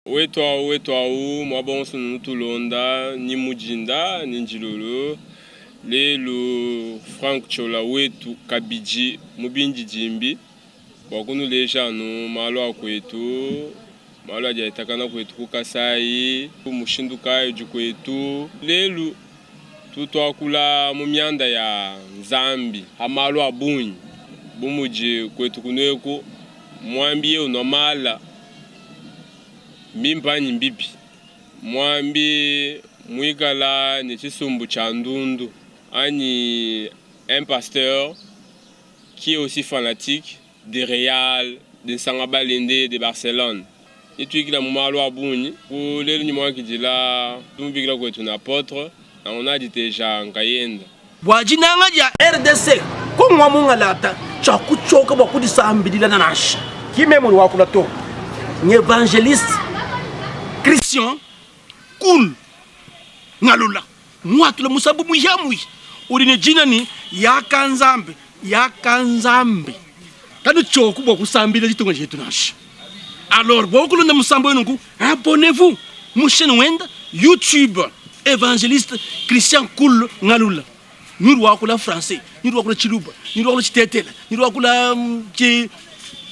Wetuawu wetuawu muaba wonso nutulonda ni mu dinda ni ndilolo lelu Franck Ciola wetu kabidi mu bindidimbi bua kunuleja anu malu a kuetu malu adi ahitakana kuetu ku Kasai mushindu kayi udi kuetu lelu tu tuakula mu mianda ya Nzambi ha malu a bungi bu mudi kuetu kunueku muambi yeye unua mala Mbimpe anyi mbibi? Muambi muikala ne tshisumbu tshia ndundu anyi un pasteur qui est aussi fanatique de Real, de Nsanga Balende, de Barcelone. Nituikila mu malu a bungi ku lelu nyi muakidila tumubikila kuetu ne apotre nangu naditeja nkayenda. Bua dinanga dia RDC, Kongo wa mungalata tshiakutshioka bua kudisambidila nansha. Ki meme udi wakula to, ng'evangeliste Christian Cool Ngalula muatula musambu muhiamuhi udi ne dina ne Yaka Nzambi, Yaka Nzambi. Kanutshioku bua kusambila ditunga dietu nansha. Alors bua kulonda musambu eu nunku, abonnez-vous mu chaîne wenda YouTube Evangeliste Christian Cool Ngalula. Nudi wakula français, nudi wakula tshiluba, nudi wakula tshitetela, nudi wakula tshi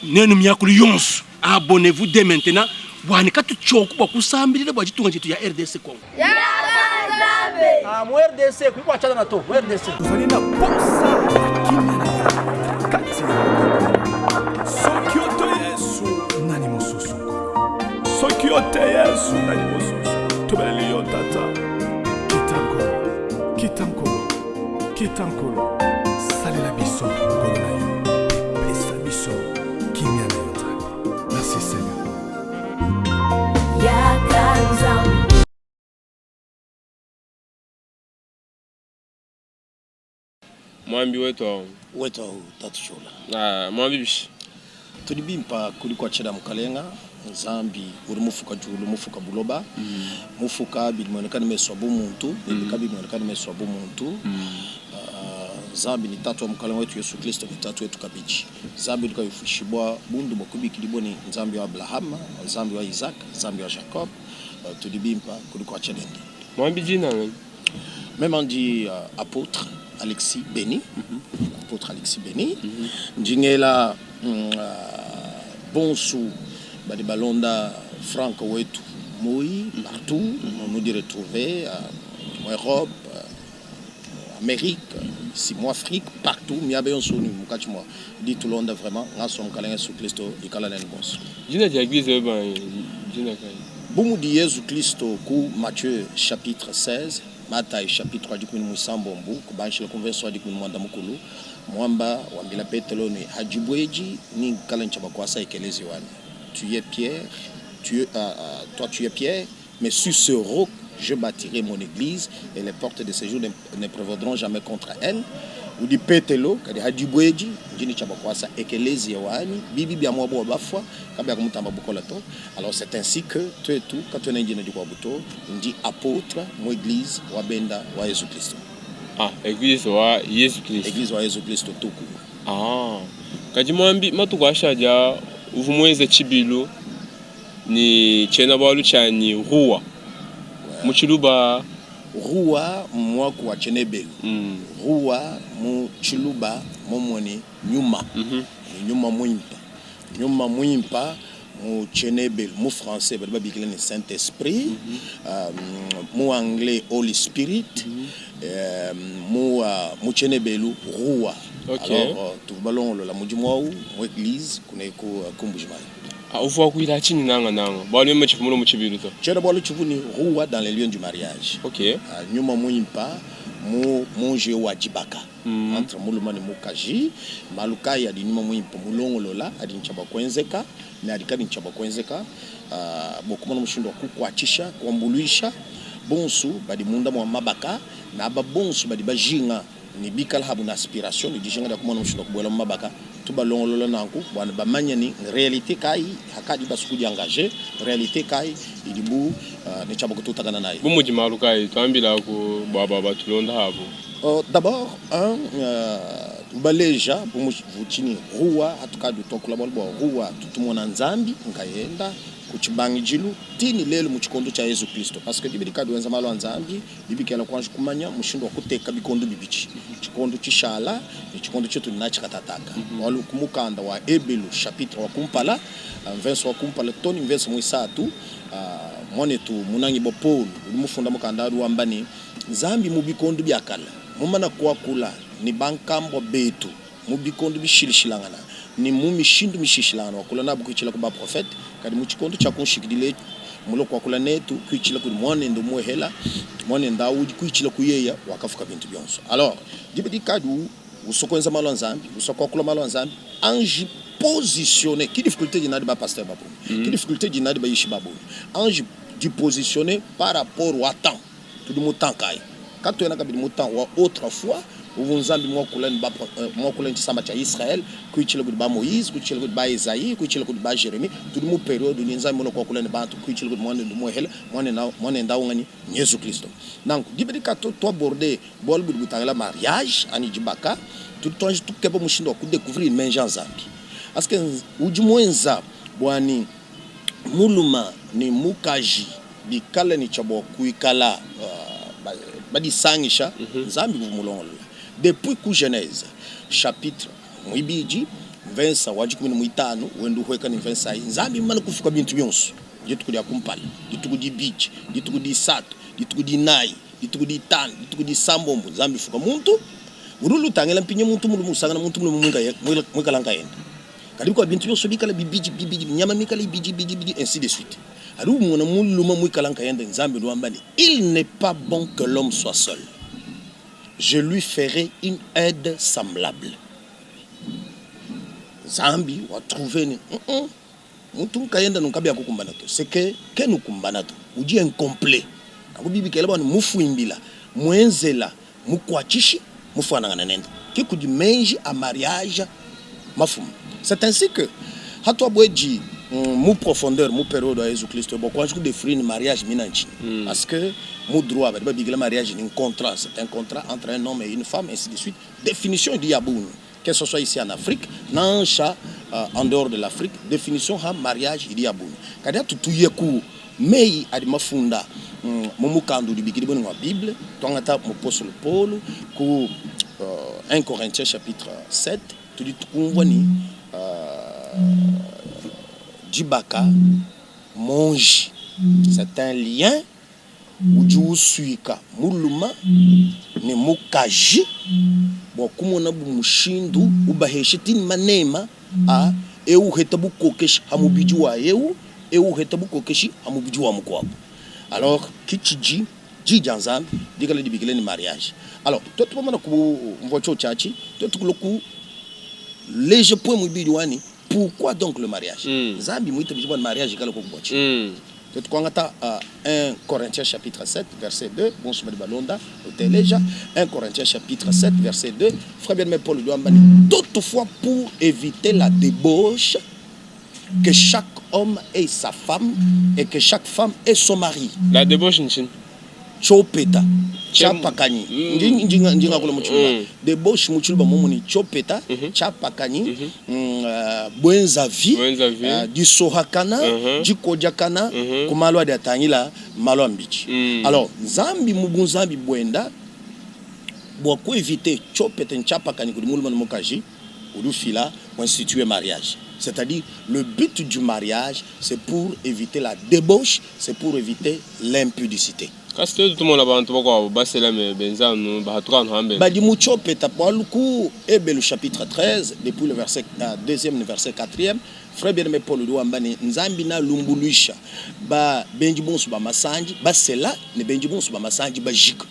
nenu miakulu yonso. Abonnez-vous dès maintenant bua ne katutshioku bua kusambilila bua ditunga dietu ya RDC Congo. Ah, mu RDC kuyi kua tshianana to, mu RDC. Tozali na posa ya kimia na yo kati ya mokili. Soki yo te Yesu, nani mosusu Nkolo? Soki yo te Yesu, nani mosusu? Tobeleli yo Tata, kita Nkolo, kita Nkolo, kita Nkolo, salela biso ngolu na yo, pesa biso kimia na yo Nzambe. Merci Seigneur. Yaka Nzambe. Mwambi wetu awu. Wetu awu tatu Ciola. Ah, mwambi bishi? Tudi bimpa kudi kua tshiena mukalenga Nzambi udi mufuka diulu mufuka buloba mufuka bidi mueneka ne mesu a bu muntu ne bidi kabiyi bimueneka ne mesu a bu muntu Nzambi ne tatu wa mukalenga wetu Yesu Kristo ne tatu wetu kabidi Nzambi udi kayi ufuishibua bundu bua kubikidibua ne Nzambi wa Abalahama Nzambi wa Isaka Nzambi wa Jacob tudi bimpa kudi kua tshiena ende. Mwambi dina nganyi? Meme ndi apotre Alexis Beni, apotre Alexis Beni, ndi ngela bonsu badi balonda Franck wetu moyi partout nudi retrouver mu Europe, Amerique, ici mu Afrique partout miaba yonso ni munkatshi mua ditulonda vraiment ngasa wa Mukalenge Yesu Kristo ikala nenu bonso. Dina dia eglise weba dina kayi? Bu mudi Yezu Kristo ku Matthieu chapitre 16, Matayi chapitre wa dikumi ne muisambombu kubanshila ku mverse wa dikumi ne muanda mukulu, muamba wambila Petelo ne, Ha dibue edi ningikale ntshia bakuasa ekeleziya wanyi. Tu es Pierre, tu es, toi tu es Pierre, mais sur ce roc je batirai mon eglise et les portes de sejour ne prevaudront jamais contre elle. Udi Petelo, kadi ha dibue edi ndi ne tshia bakuasa ekeleziya wanyi, bibi bia muaba wa bafua kabiakumutamba bukole to. Alors c'est ainsi que tuetu katuena ne dina dikuabu to, ndi apotre mu eglise wa benda wa Yezu Kristo. Ah, eglise wa Yezu Kristo. Eglise wa Yezu Kristo tuku. Ah, kadi muambi matuku ashadi aa uvua muenze tshibilu ne tshiena-bualu tshia ne, Ruwa mu Tshiluba. Ruwa mmuaku wa tshiena-Ebelu. Ruwa mu Tshiluba mmumue ne, nyuma, ne nyuma muimpe. Nyuma muimpe mu tshiena-Ebelu, mu français badi babikila ne, Saint-Esprit, mu anglais Holy Spirit, mu mu tshiena-Ebelu Ruwa. Alors tuvua balongolola mudimu au mu eglise kuneku ku Mbuji-Mayi. Ah, uvua wakuila tshinyi nangananga? Bualu meme tshivua mulue mu tshibilu to. Tshiena-bualu tshivua ne, Ruwa dans les liens du mariage. Okay. Nyuma muimpe mu mu njiwu wa dibaka. Entre mulume ne mukaji, malu kayi adi nyuma muimpe mulongolola adi ne tshia bua kuenzeka ne adi kayi ne tshia bua kuenzeka bua kumona mushindu wa kukuatshisha, kuambuluisha bonsu badi munda mua mabaka ne aba bonsu badi bajinga ne bikala habu ne aspiration ne dijinga dia kumona mushindu wa kubuela mu mabaka, tubalongolola nanku bua ne bamanye ne realite kayi hakadi basue kudiangaje, realite kayi idibu ne tshia bua kututakana nayi. Bu mudi malu kayi? Tuambilaku bua aba batulonda abu. D'abord un ubaleja bu mudi tshinyi ruwa, hatukadi tuakula bualu bua ruwa, tutu tumona Nzambi nkayenda. Ku tshibangidilu ti ne lelu mu tshikondo tshia Yezu Kristo. Parce que dibidi kadi wenza malu a Nzambi, bibikela kuanji kumanya mushindu wa kuteka bikondo bibidi, tshikondo tshishala ne tshikondo tshitudi natshi katataka. Bualu ku mukanda wa Ebelu chapitre wa kumpala mvese wa kumpala to ne mvese muisatu, muanetu munangibua Paulo udi mufunda mukanda adi wamba ne, Nzambi mu bikondo bia kale mumana kuakula ne bankambua betu mu bikondo bishilashilangana ne mu mishindu mishilashilangana, wakula nabu kuitshila ku baprofete, kadi mu tshikondo tshia ku nshikidilu etshi, mulue kuakula netu kuitshila kudi Muanende umuehela, Muanende awu udi kuitshila ku yeya wakafuka bintu bionso. Alors, diba dikadi usua kuenza malu a Nzambi, usua kuakula malu a Nzambi, anji positionner. Ki difficulté di nadi ba pasteur ba bungi, ki difficulté di nadi bayishi ba bungi, anji dipositionner par rapport wa temps. Tudi mu temps kayi? Katuena kabidi mu temps wa autrefois uvua Nzambi muakula ne ba muakula ne tshisamba tshia Israël, kuitshila kudi ba Moïse, kuitshila kudi ba Esaïe, kuitshila kudi ba Jeremie. Tudi mu periode udi Nzambi mulue kuakula ne bantu kuitshila kudi Muanende umuehele, Muanende Muanende au nganyi? Nyezu Kristo. Nanku diba dikatu tu aborder bualu budi butangila mariage anyi dibaka, tudi tuanji tukeba mushindu wa ku decouvrir meji a Nzambi. Parce que udi muenza bua ne muluma ne mukaji bikale ne tshia bua kuikala badisangisha, Nzambi uvua mulongolola depuis ku Genese chapitre muibidi mvensa wa dikumi ne muitanu wenda uhueka ne mvensa ayi. Nzambi mumane kufuka bintu bionso, dituku dia kumpala, dituku dibidi, dituku disatu, dituku dinayi, dituku ditanu, dituku disambombo, Nzambi ufuka muntu. Udi ulutangila mpinye muntu mulume usangana muntu mulume muikala nkayende, kadi bikua bintu bionso bikale bibidi bibidi, nyama mikale ibidi ibidi ibidi, ainsi de suite. Adi umona mulume muikala nkayende, Nzambi udi wamba ne, Il n'est pas bon que l'homme soit seul, je lui ferai une aide semblable. Nzambi wa trouver ne, mm muntu nkayende nunku kabiakukumbana to, c'est que kena ukumbana to, udi incomplet. Nanku bibikela bua ne mufuimbila, muenzela, mukuatshishi, mufuanangane nende. Ke kudi meji a mariage mafuma. C'est ainsi que hatuabuedi mu profondeur mu periode wa Yezu Kristo bua kuanji kudefrine mariage mina ntshinyi. Parce que mu droit badi babikila mariage ni contrat, c'est un contrat entre un homme et une femme ainsi de suite. Definition idi ya bungi que ce soit ici en Afrique nansha en dehors de l'Afrique, definition ha mariage idi ya bungi. Kadi atutuye ku meyi adi mafunda mu mukanda udi ubikidibua ne ngua Bible, tuangata mupostolo Paulo ku 1 Corinthiens chapitre 7, tudi tukumvua ne dibaka monji, c'est un lien udi usuika mulume ne mukaji bua kumonabu mushindu ubaheshe tini manema a eu uheta bukokeshi ha mubidi wa eu, eu uheta bukokeshi ha mubidi wa mukuabo. Alors ki tshidi Di dia Nzambi dikale dibikila ne mariage. Alors tuetu bamana kumvua tshiotshi atshi, tuetu kulua ku leja point muibidi wa ne pourquoi donc le mariage. Nzambi muitabije bua ne mariage ikale koku bua tshinyi? Tuetu kuangata 1 Corinthiens chapitre 7 verset 2, bonso badi balonda uteleja 1 Corinthiens chapitre 7 verset 2, frère bien-aimé Paul udi wamba ne toutefois pour éviter la débauche que chaque homme ait sa femme et que chaque femme ait son mari. La débauche ntshinyi? Tshiopeta tshiapakanyi ndi ndi ndi ngakula mu tshiluba debauche mu tshiluba muomu ne tshiopeta tshiapakanyi buenzavi disohakana dikodiakana ku malu adi atangila malu a mbidi alors Nzambi mu bunzambi buenda bua ku eviter tshiopeta ne tshiapakanyi kudi mulume ne mukaji udi ufila ku instituer mariage c'est à dire le but du mariage c'est pour eviter la debauche c'est pour eviter l'impudicite. Kasi tuetu tumona bantu bakuabu basela me benza anu bahatuka anu hambelu. Badi mu tshiopeta bualu ku Ebelu chapitre 13 depuis le verset deuxième ne verset quatrième frère bien aime Paul udi wamba ne Nzambi nalumbuluisha ba benji bonso ba masandi basela ne benji bonso ba masandi bajika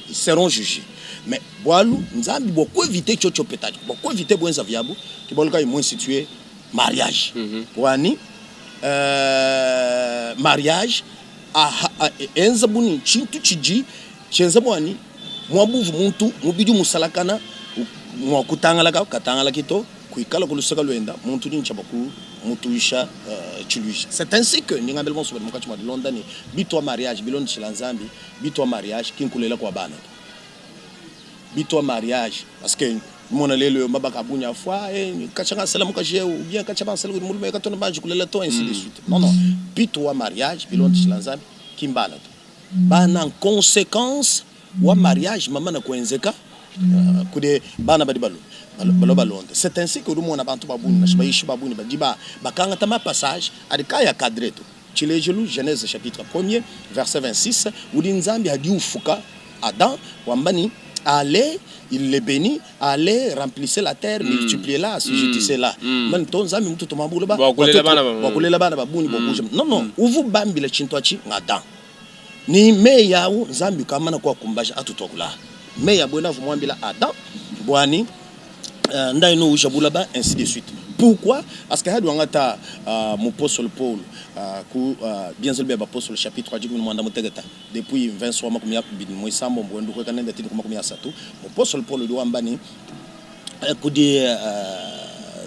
ils seront juges mais bualu Nzambi bua ku eviter tshio tshiopeta atshi bua ku eviter buenzavi abu ke bualu kayi mu instituer mariage wani mariage enza bu ne tshintu tshidi tshienza bua ne muaba uvua muntu mubidi umusalakana mua kutangalaka katangalaki to, kuikala ku luseke luenda muntu udi ne tshia bua kumutuisha tshiluisha. C'est ainsi que ndi ngambila bonso badi munkatshi mua dilonda ne, bitua mariage bilondeshila Nzambi, bitua mariage ki nkulela kua bana to, bitua mariage parce que. Mona lelu eu mabaka a bungi afua, eh, katshia ngasela mukaji eu, ou bien katshia bansela kudi mulume eu katuena banji kulela to, ainsi de suite. Non, non, but wa mariage bilondeshila Nzambi ki mbana to. Bana nconsequence wa mariage mamana kuenzeka kudi bana badi balua balonda. C'est ainsi que udi umona bantu ba bungi nansha bayishi ba bungi badi bakangata ma passage adi kaayi a cadre to. Tshilejilu, Genese chapitre premier verset 26 udi Nzambi adi ufuka Adam wamba ne, Allez, il les benit, allez, remplissez la terre, multipliez-la, assujettissez-la. Mani to Nzambi mututuma buloba Bua kulela bana ba- bua kulela bana ba bungi bua kuja. Non, non, uvua ubambila tshintu atshi ng'Adam. Ne meyi au Nzambi ukamana kuakumbaja atutua kula. Meyi a buena avua muambila Adam bua ne ndayi nuwuja bulaba ainsi de suite. Pourquoi? Parce que hadi wangata mupostolo Paulo ku Bienzelu bia Bapostolo chapitre wa dikumi ne muanda muteketa depuis mvenso wa makumi abidi ne muisambombo wenda uhueka nende tini ku makumi asatu, mupostolo Paulo udi wamba ne kudi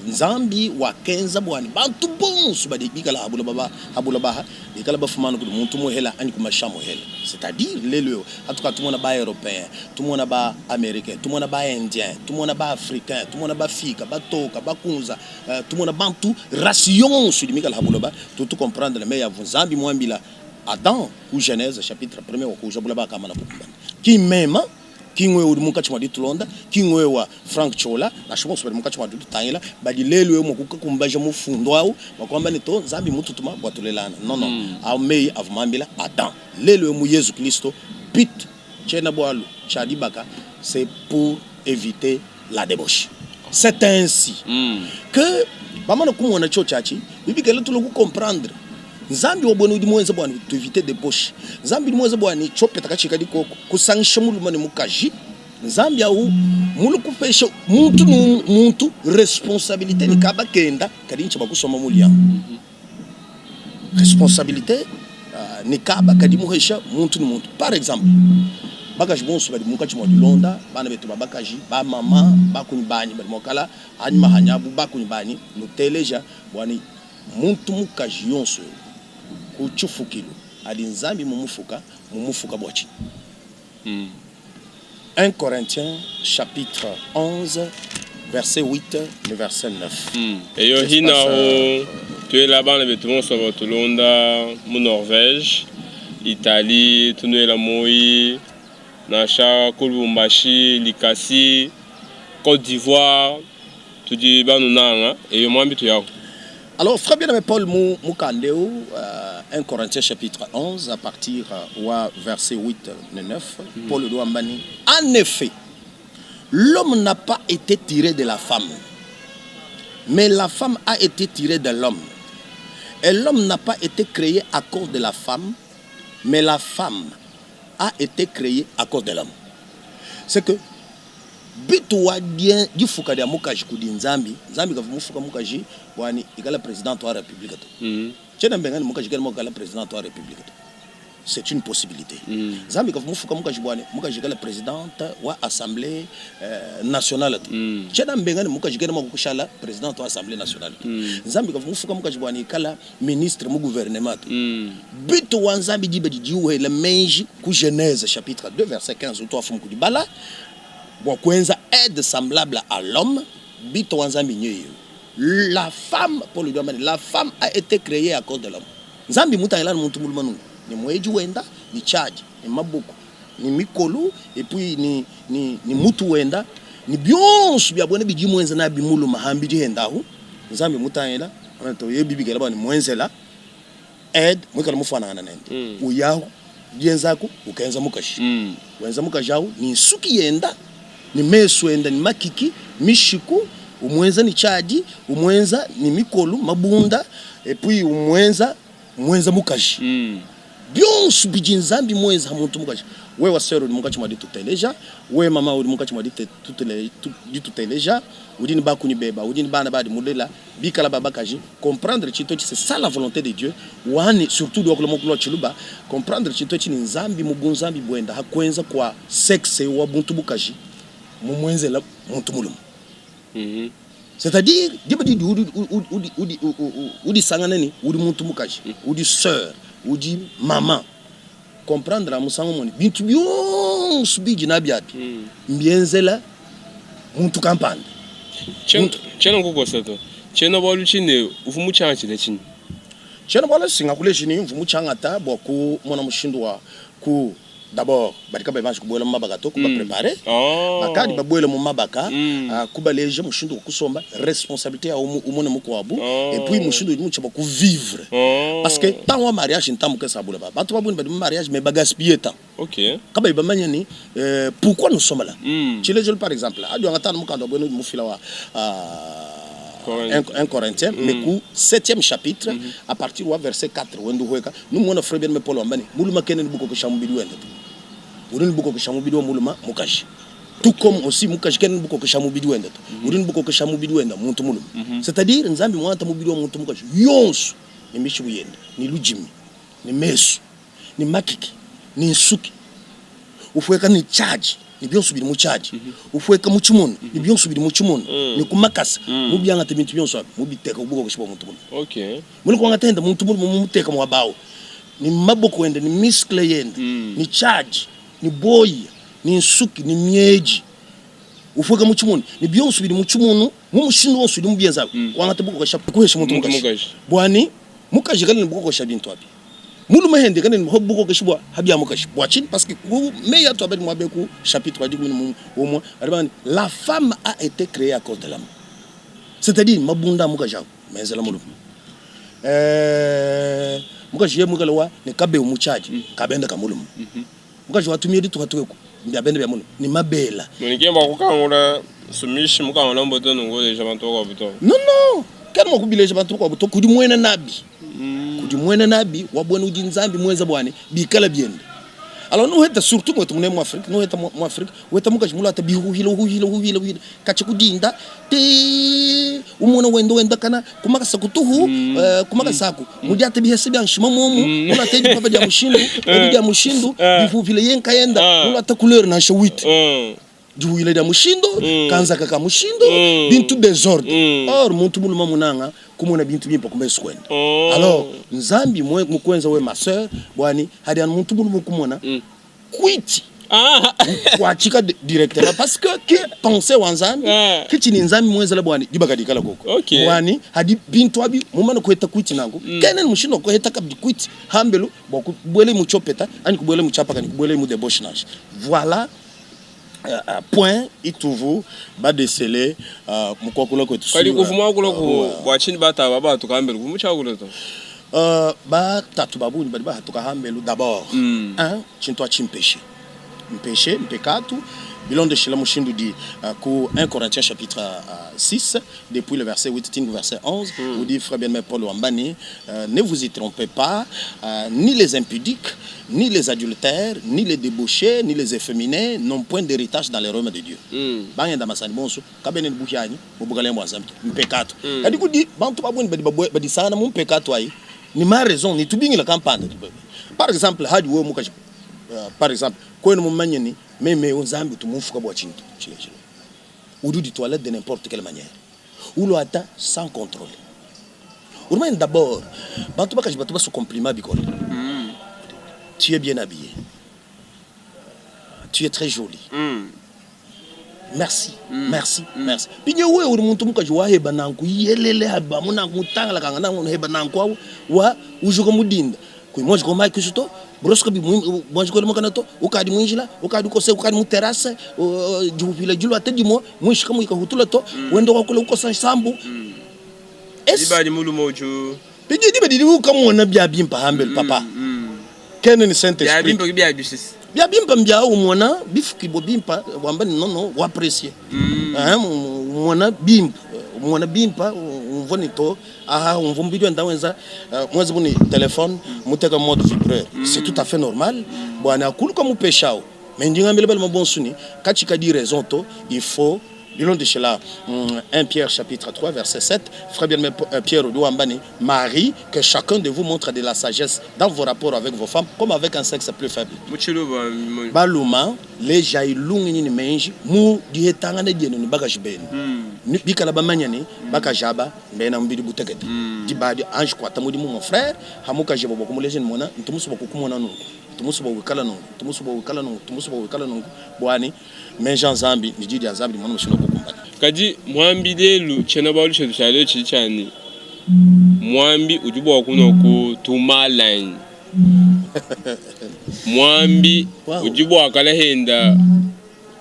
Nzambi wakenza bua ne bantu bonso badi bikala ha buloba ha buloba aha bikala bafuma anu kudi muntu muhela anyi ku mashi a muhela. C'est-à-dire lelu eu hatuka tumona ba europeen, tumona ba americain, tumona ba indien, tumona ba africain, tumona bafika, batoka, bakunza, tumona bantu race yonso idi mikala ha buloba, tutu comprendre meyi avua Nzambi muambila Adam ku Genese chapitre premier wakuuja buloba akamana kukumbana. Ki mema Ki ngwewe udi munkatshi mua ditulonda, ki ngwewe wa Frank Ciola, nansha bonso badi munkatshi mua ditutangila, badi lelu eu mua kukumbaja mufundu au bua kuamba ne, To, Nzambi mmututuma bua tulelangane. Non, non. Au mmeyi avua mambila Adam. Lelu eu mu Yezu Kristo, but, tshiena-bualu tshia dibaka, c'est pour eviter la debauche. C'est ainsi que bamane kumona tshiotshi atshi, bibikela tulue ku comprendre Nzambi wa buena udi muenze bua tu eviter debauche. Nzambi udi muenze bua ne tshiopeta katshikadi koko kusangisha mulume ne mukaji. Nzambi au mulue kupesha muntu ne muntu responsabilite ne kaba kenda kadi ntshia bua kusomba mu lien. Responsabilite ne kaba kadi muhesha muntu ne muntu. Par exemple, bakaji bonso badi munkatshi mua dilonda, bana betu ba bakaji, ba mama, bakunyi banyi badi mua kala anyima hanyabu bakunyi banyi nuteleja bua ne Muntu mukaji yonso eu ku tshifukilu adi Nzambi mumufuka, mumufuka bua tshinyi? 1 Corinthiens chapitre 11 verset 8 ne verset 9. Eyo hinahu tuela bana betu bonso batulonda mu Norvege, Italie, tunuela moyi nansha ku Lubumbashi, Likasi, Cote d'Ivoire, Tudi banunanga, eyo muambi tuyaku. Alors frère bien-aimé Paul mu mukanda eu 1 Corinthiens chapitre 11 à partir wa verset 8 ne 9 Paul udi wamba ne en effet l'homme n'a pas été tiré de la femme mais la femme a été tirée de l'homme et l'homme n'a pas été créé à cause de la femme mais la femme a été créée à cause de l'homme c'est que Bitu wa difuka dia mukaji kudi Nzambi. Nzambi kavua mufuka mukaji bua ne ikala presidente wa republique to. Tshiena mbenga ne mukaji kena mua kuikala presidente wa republique to. C'est une possibilite. Nzambi kavua mufuka mukaji bua ne mukaji ikala presidente wa assemblee nationale to. Tshiena mbenga ne mukaji kena mua kushala presidente wa assemblee nationale to. Nzambi kavua mufuka mukaji bua ne ikala ministre mu gouvernement to. Bitu wa Nzambi diba didiye wela meji ku Genese chapitre 2 verset 15 utuafuma ku dibala, Bua kuenza aide semblable à l'homme, bito wa Nzambi nyeye eu. La femme, Paul udi wamba ne, la femme a ete creee à cause de l'homme. Nzambi mutangila anu muntu mulume nunku, ne muedi wenda, ne tshiadi, ne maboko, ne mikolu, et puis ne, ne, ne mutu wenda, ne bionso bia buena bidi muenza nabi mulume hambidi henda ahu. Nzambi mutangila, to ye bibikela bua ne muenzela aide muikale mufuanangana nende. Uyahu, dienzaku, ukenza mukaji. Wenza mukaji awu ne nsuki yenda, ne mesu enda, ne makiki, mishiku, umuenza ne tshiadi, umuenza ne mikolu, mabunda, et puis umuenza, muenza mukaji. Bionsu bidi Nzambi muenza muntu mukaji. Wewa sœur udi munkatshi mua dituteleja, wewe mama udi munkatshi mua dituteleja, udi ne bakunyi beba, udi ne bana badi mulela, bikala ba bakaji, comprendre tshintu etshi, c'est ça la volonte de Dieu wani surtout udi wakula muakulu wa tshiluba, comprendre tshintu etshi ne Nzambi mu bunzambi buenda ha kuenza kua sexe wa buntu bukaji mumuenzela muntu mulume. C'est à dire diba didi udi udi udi udisangana ne udi muntu mukaji, udi soeur, udi maman, comprendre musangu umue ne bintu bionso bidi nabi abi mbienzela. Muntu kampanda. Tshiena nkukosa to. Tshiena-bualu tshine uvua mutshiangatshile tshinyi? Tshiena-bualu etshi ngakuleji ne, mvua mutshiangata bua kumona mushindu wa ku d'abord badi kabayi banji kubuela mu mabaka to, kuba preparer bakadi babuele mu mabaka, kubaleja mushindu wa kusomba, responsabilite ya umue ne mukuabu, et puis mushindu udi mutshia bua ku vivre. Parce que temps wa mariage ntemps mukese abula ba bantu ba bungi badi mu mariage mais ba gaspiller temps. Ok. Kabayi bamanya ne pourquoi nous sommes là. Tshilejelu par exemple, adi wangata anu mukanda wa buena udi mufila wa 1 Corinthiens mais ku septième chapitre à partir wa verset 4 wenda uhueka numona frère bien-aimé Paul wamba ne muluma kena ne bukokesha mubidi wende to, udi ne bukokesha mubidi wa muluma mukaji tout comme aussi mukaji kena ne bukokesha mubidi wende to, udi ne bukokesha mubidi wende muntu mulume. C'est-à-dire Nzambi muangata mubidi wa muntu mukaji yonso ne mishiku yende ne ludimi ne mesu ne makiki ne nsuki, upueka ne tshiadi ne bionso bidi mu tshiadi, upueka mu tshimono ne bionso bidi mu tshimono ne ku makasa, mubiangate bintu bionso abi mubiteka ku bukokeshi bua muntu mulume. Mule kuangata ende muntu mulume mumuteka muaba au ne maboko ende ne muscle yende ne tshiadi ne buoya ne nsuki ne miedi, upueka mu tshimono ne bionso bidi mu tshimono mu mushindu wonso udi mubienza abi, kuangata bukokeshi kuhesha muntu mukaji bua ne mukaji kena ne bukokesha bintu abi. Mulume hende kena ne bukokeshi bua ha bia mukashi. Bua tshinyi? Parce que ku meyi atu abadi muaba ku chapitre wa dikumi ne umue badi bamba ne la femme a ete creee a cause de l'homme. C'est-à-dire mabunda a mukaji awu menzela mulume. Eh, mukaji yeye muikale wa ne kabewu mu tshiadi kabenda ka mulume. Mukaji wa tumie dituka tueku mbia benda bia mulume ne mabela. Munike bua kukangula sumishi mukangula mbote nunku uleja bantu bakuabu to. Non non, kena mua kubileja bantu bakuabu to, kudi muena nabi. Kudi muena nabi wa buena udi Nzambi muenza bua ne bikala biende. Alors nuheta surtout muetu munemu mu Afrique, nuheta mu Afrique, uheta mukaji muluata bihuhila uhuhila uhuhila uhuhila katshia ku dinda tee umona wenda wendakana ku makasa kutuhu ku makasa aku mudiata bihesa bia nshima muomu muluata dipapa dia mushindu edi dia mushindu bihuhila ye nkayenda muluata couleur nansha huit. Diwila dia mushindu, kanzaka ka mushindu, bintu desordre. Or muntu mulume munanga kumona bintu bimpe ku mesu kuende. Alors Nzambi mukuenza we ma soeur buani hadi anu muntu mulume kumona kuiti ukuatshika directement parce que ki pensee wa Nzambi ki tshidi Nzambi muenzela buani dibaka dikala koko. Buani hadi bintu abi mumane kuheta kuiti nanku kena ne mushindu wa kuheta kabidi kuiti hambelu bua kubuela mu tshiopeta anyi kubuela mu tshiapaka anyi kubuela mu debauche nansha. Voilà point ituvu badesele mu kuakula kuetu Kadi sur kuvua muakula ku bua tshinyi bataba batuka hambelu kuvua mutshiakula to? Ba tatu ba bungi badi bahatuka hambelu d'abord un tshintu atshi mpeshe mpeshe mpekatu bilondeshila mushindu udi ku 1 Corinthiens chapitre 6 depuis le verset 8 ti verset 11 udi frère bien-aimé Paul wamba ne ne vous y trompez pas ni les impudiques Ni les adultères, ni les debauches, ni les effemines n'ont point d'heritage dans le royaume de Dieu. Bangenda masandi bonso kabena ne buhianyi mu bukalenge bua Nzambi to. Mpekatu. Kadi kudi bantu ba bungi badi badisangana mu mpekatu ayi ne ma raison ne tubingila kampanda. Par exemple, hadi wewe mukaji, par exemple, kuena mumanye ne meme eu Nzambi utu mumfuka bua tshinyi to. Tshilejilu, udi udituala de n'importe quelle manière, uluata sans controle. Udi mumanye d'abord bantu bakaji batu basue compliment bikole. Tu es bien habillée. Tu es très jolie. Merci, merci, merci. Pinye wewe udi muntu mukaji waheba nanku yelele haba munanku mutangalakanga nanku heba nanku awu wa ujuka mudinda kui mwanji ko mai kusu to brosse kabi mwanji ko mukana to ukadi mwinjila ukadi ukose ukadi mu terrasse jihupila jilu ate dimo mwishika muika hutula to wenda wakula ukosa nsambu Diba adi mulume udi. Bidi diba didi ukamona bia bimpa hambelu papa. Kene ni Saint Bia Esprit. bimpa ki bia bisisi. Bia bimpa mbia umona bifukibua bimpa wamba ne nono wa apprecier. Hein umona bimpa umona bimpa umvua ne to aha umvua mubidi wenda wenza muenza bu ne telephone muteka mode vibreur. C'est tout à fait normal bua ne akuluka mupeshawu. Mais ndi ngambila baluma bonsu ne katshikadi raison to il faut Bilondeshila 1 Pierre chapitre 3 verset 7, frère bien-aimé Pierre udi wamba ne, Maris, que chacun de vous montre de la sagesse dans vos rapports avec vos femmes comme avec un sexe plus faible. Mu tshiluba, mu. Baluma, lejayi lungenyi ne meji mu dihetangana dienu ne bakaji benu, ne bikala bamanya ne, bakaji aba mbena mubidi butekete. Diba adi anji kuata mudimu mon frère, ha mukaji eba bua kumuleja ne, mona, ntu musue bua kukumona nunku, ntu musue bua wikala nunku, ntu musue bua wikala nunku, ntu musue bua wikala nunku, bua ne, Meji a Nzambi ne Diyi dia Nzambi dimona mushindu wa kukumbana. Kadi muambi lelu, tshiena-bualu tshietu tshia lelu tshidi tshia ne, muambi udi bua kunua ku tumalanyi. Muambi udi bua kala henda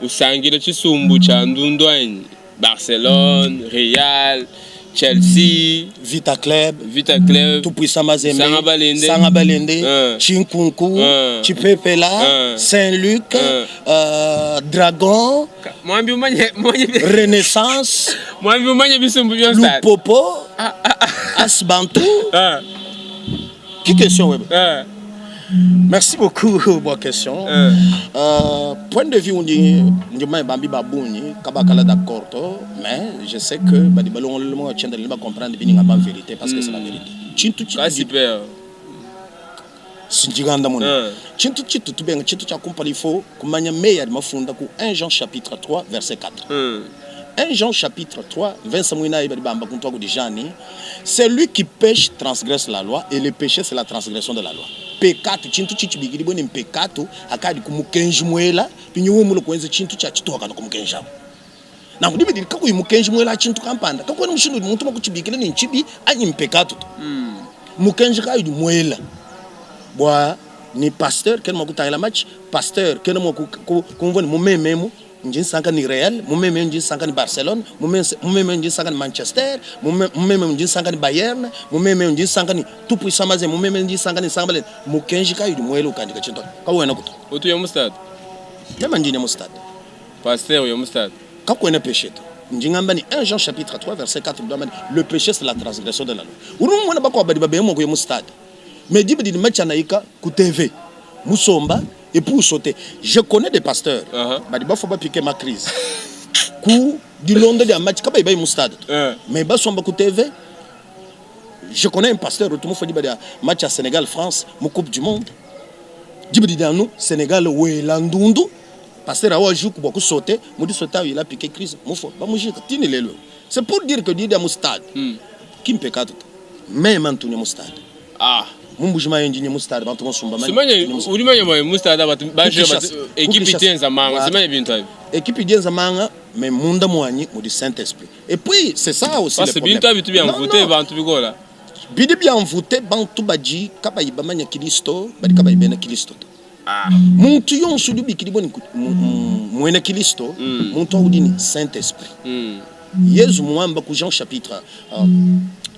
usangila tshisumbu tshia ndundu anyi? Barcelone, Real, Chelsea, Vita Club, Vita Club, Tupuisa Mazembe, Sanga Balende, Sanga Balende, Tshinkunku, Tshipepela, Saint Luc, Dragon, Mwambi umanye umanye Renaissance, Mwambi umanye bisumbu bionso. Lupopo, Asbantu. Qui question web? Merci beaucoup bua question. Point de vue undi ndi mumanye bambi ba bungi kabakala d'accord to mais je sais que badi balongolole mua tshienda ne ba comprendre bini ngamba verite parce que c'est la verite. Tshintu Ka tshitudi super. si ndi ngandamuna. Tshintu tshitu tubenga tshintu tshia kumpala il faut kumanya meyi adi mafunda ku 1 Jean chapitre 3 verset 4. 1 Jean chapitre 3 verset muinayi badi bamba kuntu aku deja ne, Celui qui peche transgresse la loi et le peche c'est la transgression de la loi. Mpekatu, tshintu tshidi tshibikidibue ne mpekatu akadi ku mukenji muela, mpindieu wewe mulue kuenza tshintu tshia tshituakana ku mukenji au. Nanku diba didi kakuyi mukenji muela tshintu kampanda, kakuena mushindu udi muntu mua kutshibikila ne ntshibi anyi mpekatu to. Mmukenji kayi udi muela bua ne pasteur kena mua kutangila match, pasteur kena mua kumvua ne mu meme emu Ndi nsanka ne Real, mu meme ndi nsanka ne Barcelone, mu meme ndi nsanka ne Manchester, mu meme ndi nsanka ne Bayern, mu meme ndi nsanka ne Tout Puissant Mazembe, mu meme ndi nsanka ne Sanga Balene. Mukenji kayi udi muele ukandika tshintu atshi? Kawena kutu. Utu uya mu stade? Meme ndi nya mu stade. Pasteur uya mu stade? Kakuena peche to. Ndi ngamba ne 1 Jean chapitre 3 verset 4 udi wamba ne le peche c'est la transgression de la loi. Udi umona bakuabu badi babenga mua kuya mu stade mais diba didi match anayika ku TV musomba et puis sauter. Je connais des pasteurs uh -huh. badi bafua bapike ma crise ku dilonda dia match kabayi bayi mu stade uh -huh. mais basomba ku TV. Je connais un pasteur utu mufua diba dia match ya Senegal France mu coupe du monde diba didi anu Senegal wela ndundu pasteur awa juku bua kusote mu disota il a piqué crise mufua bamujika tini lelo. C'est pour dire que didia mu stade ki mpekatu to meme ntunya mu stade. Ah. Mu Mbuji-Mayi ndi nye mu stade bantu bonso mbamanye. Simanye udi manye manye mu stade batu ba jouer batu equipe idi yenza manga simanye bintu abi. Equipe idi yenza manga mais munda muanyi mudi Saint Esprit. Et puis c'est ça aussi le problème. Bintu abi bitu biamvute bantu bikola. Bidi biamvute bantu badi kabayi bamanya Kilisto badi kabayi bena Kilisto to. Muntu yonso udi ubikidibua ne muena Kilisto muntu au udi ne Saint Esprit. Yezu muamba ku Jean chapitre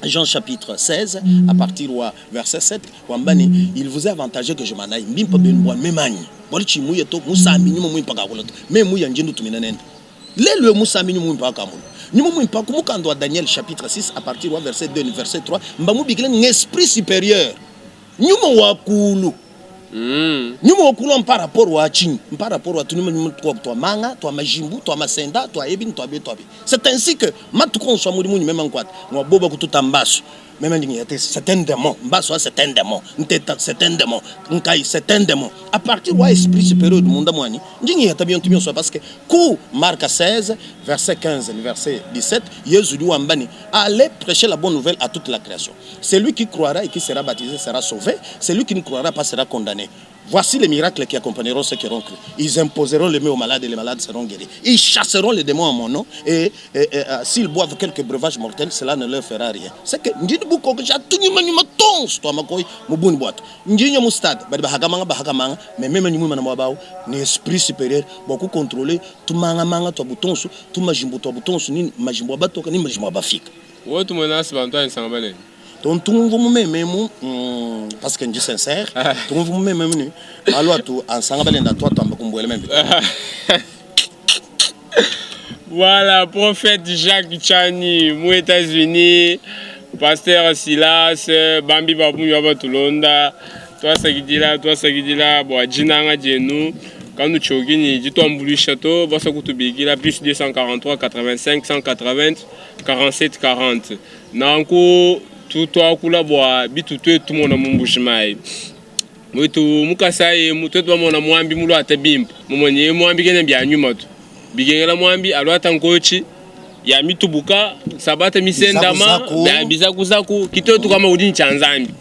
Jean chapitre 16 à partir wa verset 7 wamba ne il vous est avantageux que je m'en aille mbimpa benu bua meme anyi bualu tshiyi muye to musambi nyuma muimpe kakula to meme muya ndi ndutumina nende lelu eu musambi nyuma muimpe akamula nyuma muimpe ku mukanda wa Daniel chapitre 6 à partir wa verset 2 ne verset 3 mbamubikila ne esprit supérieur nyuma wa kulu Nyuma wa kulua mpa rapport wa tshinyi? Mpa rapport wa tunyuma nyuma tukuabu tua manga, tua majimbu, tua masenda, tua ebi ne tua bi tua bi. C'est ainsi que matuku onso a mudimu unyi meme nkuata, ngua boba kututa mbasu. Meme ndi ngeya te c'est un demon, mbasu a c'est un demon, nteta c'est un demon, nkayi c'est un demon. A partir wa esprit superieur udi munda muanyi, ndi ngihata bintu bionso parce que ku Marc 16 verset 15 ne verset 17, Yezu udi wamba ne, Allez precher la bonne nouvelle à toute la creation. Celui qui croira et qui sera baptisé sera sauvé, celui qui ne croira pas sera condamné. Voici les miracles qui accompagneront ceux qui auront cru. Ils imposeront les mains aux malades et les malades seront guéris. Ils chasseront les démons en mon nom et, et, et euh, s'ils boivent quelques breuvages mortels, cela ne leur fera rien. C'est que ndini bukokesha tunyuma nyuma tons toi makoi mubuni bwatu. Ndinyo mu stade badi bahakamanga bahakamanga mais meme nyuma na mwabao ni esprit supérieur bwa ku contrôler tumanga manga twa butonsu tumajimbu twa butonsu ni majimbu abatoka ni majimbu abafika. Wewe tumona asi bantu anyi sanga balene. Donc tumvua mu meme emu parce que ndi sincère tumvua mu meme emu ne malu atu ansanga balende atu atuamba kumbuela meme. Voilà, prophète Jacques Chani mu Etats-Unis, pasteur Silas, bambi ba bungi ba batulonda, tuasakidila tuasakidila bua dinanga dienu kanutshioki ne dituambuluisha to basua kutubikila plus 243 85 180 47 40 Nanku tu tuakula bua bitu tuetu tumona mu Mbuji-Mayi muetu mu Kasaï emu, tuetu bamona muambi muluate bimpe, mumue ne muambi kena bia nyuma to, bikengela muambi aluata nkotshi ya mitubuka, nsabata misendama, bia bizakuzaku, ki tuetu kama udi ne tshia Nzambi.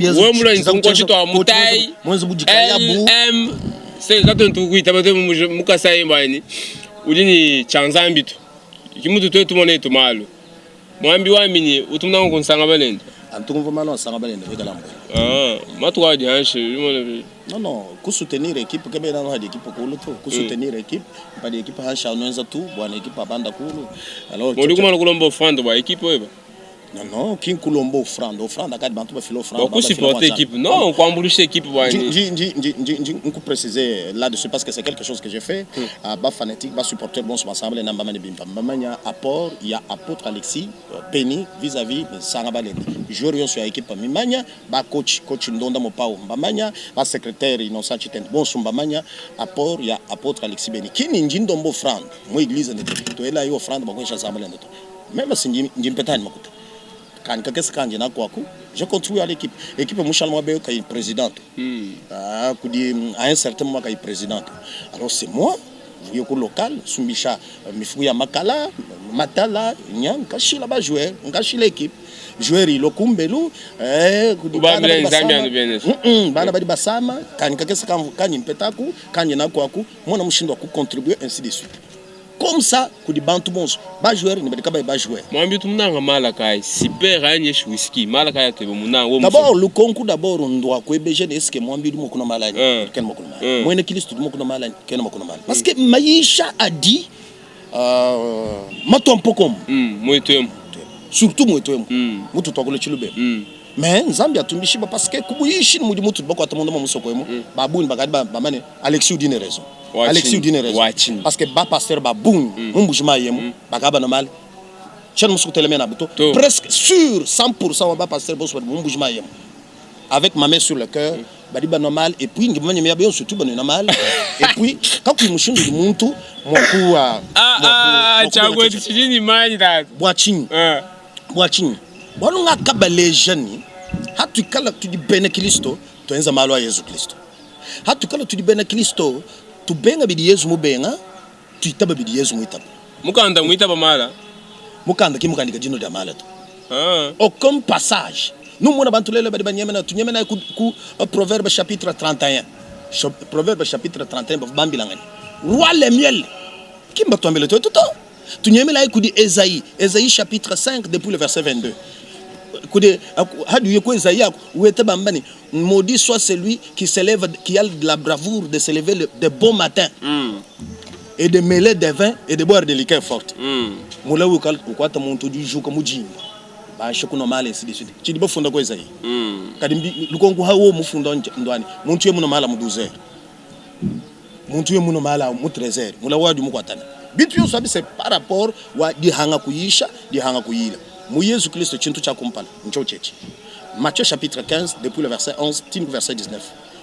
Wewe mulue ne tunkotshi tua mutayi, L, M, C, katuena tukuitaba to mu Kasaï emu bua ne udi ne tshia Nzambi to. Ki mutu tuetu tumona etu malu. Muambi wambi ne, Utu munanga kunsanga balende? Antu kumvua malu ansanga balende bikala mbue. Ah, matuku adi hanshi, udi mona bi. Non non, ku soutenir equipe ke bena hadi equipe kulu to, ku soutenir equipe, padi equipe hanshi anuenza tu, bua equipe abanda kulu. Alors, Udi kumana kulomba offrande bua equipe weba? Non non, ki nkulomba offrande, offrande akadi bantu bafila offrande. Bua ku supporter equipe, non, kuambuluisha equipe bua ni. Nji nji nji nji nji nku préciser là-dessus parce que c'est quelque chose que j'ai fait. Ah, ba fanatique, ba supporter bonso ensemble na mbamani bimpa. Mbamanya apport ya apôtre Alexis Penny vis-à-vis Sanga Balende. Joueur yonso ya equipe mimanya, ba coach, coach Ndonda Mopao mbamanya, ba secrétaire Innocent Chitende bonso mbamanya apport ya apôtre Alexis Beni. Kini nji ndomba offrande mu église ndete. Toela yo offrande bakwesha Sanga Balende to. Meme si ndi ndi mpeta anyi makuta kanyi kakese kanji naku aku, je contribue à l'équipe. Équipe mushala mwa kayi président to. Ah, kudi à un certain moment kayi président to. Alors c'est moi vuye ku local sumbisha mifuku ya makala matala nya nkashila ba joueur nkashila équipe joueur ilo kumbelu eh, kudi bana Ubambila badi Nzambi basama. anu bene. Bana badi basama kanyi kakese kanyi mpetaku kanyi naku aku mwana mushindu wa ku contribuer ainsi de suite. Comme ça kudi bantu bonso ba joueur ni badi kabayi ba joueur. Mwambi utu munanga mala kayi super anyi eshi whisky mala kayi atebe munanga wo D'abord lukonku d'abord ndwa kwebeje ne eske mwambi udi mokuna mala anyi kena mokuna mala. Mwene Kristo udi mokuna mala anyi kena mokuna mala. Parce que maisha adi matwa mpokomo. Mwetu emu. Surtout mwetu emu. Mutu twakule chilube. Mais Nzambi atumbishiba parce que kubuyishi ni mudi mutu bakwata munda musoko emu. Babuni bakadi bamane Alexis udi ne raison. Wachini. Alexis udi ne raison. Wachini. Parce que ba pasteur ba bungi mumbujima yemu bakaba normal. Chana musuku teleme na buto. To. Presque sur 100% wa ba pasteur boso badi mumbujima yemu. Avec ma main sur le cœur, badi ba normal et puis ngimanye meya bien surtout ba normal. Et puis kaku mushindu di muntu mwaku Ah ah, chagwe tshijini manyi tata. Bwachinyi. Bwachinyi. Bwalunga kabaleja ni hatukala tudi bene Kristo tuenza malu a Yesu Kristo. Hatukala tudi bene Kristo tubenga bidi Yesu mubenga tuitaba bidi Yesu muitaba. Mukanda muitaba mala. Mukanda ki mukandika dino dia mala to. Aucun passage. Nous mona bantu lele badi banyemena tunyemena ku, ku Proverbe chapitre 31. Proverbe chapitre 31 bafu bambilangani. Roi Lemuel. Kimba tuambele to to. Tunyemela ku di Esaïe. Esaïe chapitre 5 depuis le verset 22. Kude hadu yeko Esaïe wete bambani maudit soit celui qui s'élève, qui a de la bravoure de se lever de bon matin. Et de mêler des vins et de boire des liqueurs fortes. Mula ukal ukwata muntu du juka mujimba. Bashe kuno mala ainsi de suite. Chidi bafunda ko Esaïe. Kadi mbi lukongo hawo mufunda ndwani. Muntu ye muno mala mu 12 heures. Muntu ye muno mala mu 13 heures. Mula wadi mukwatana. Bintu yonso abi c'est par rapport wa dihanga kuyisha, dihanga kuyila. Mu Yesu Kristo chintu cha kumpala, ncho chechi. Matthieu chapitre 15 depuis le verset 11 tini verset 19.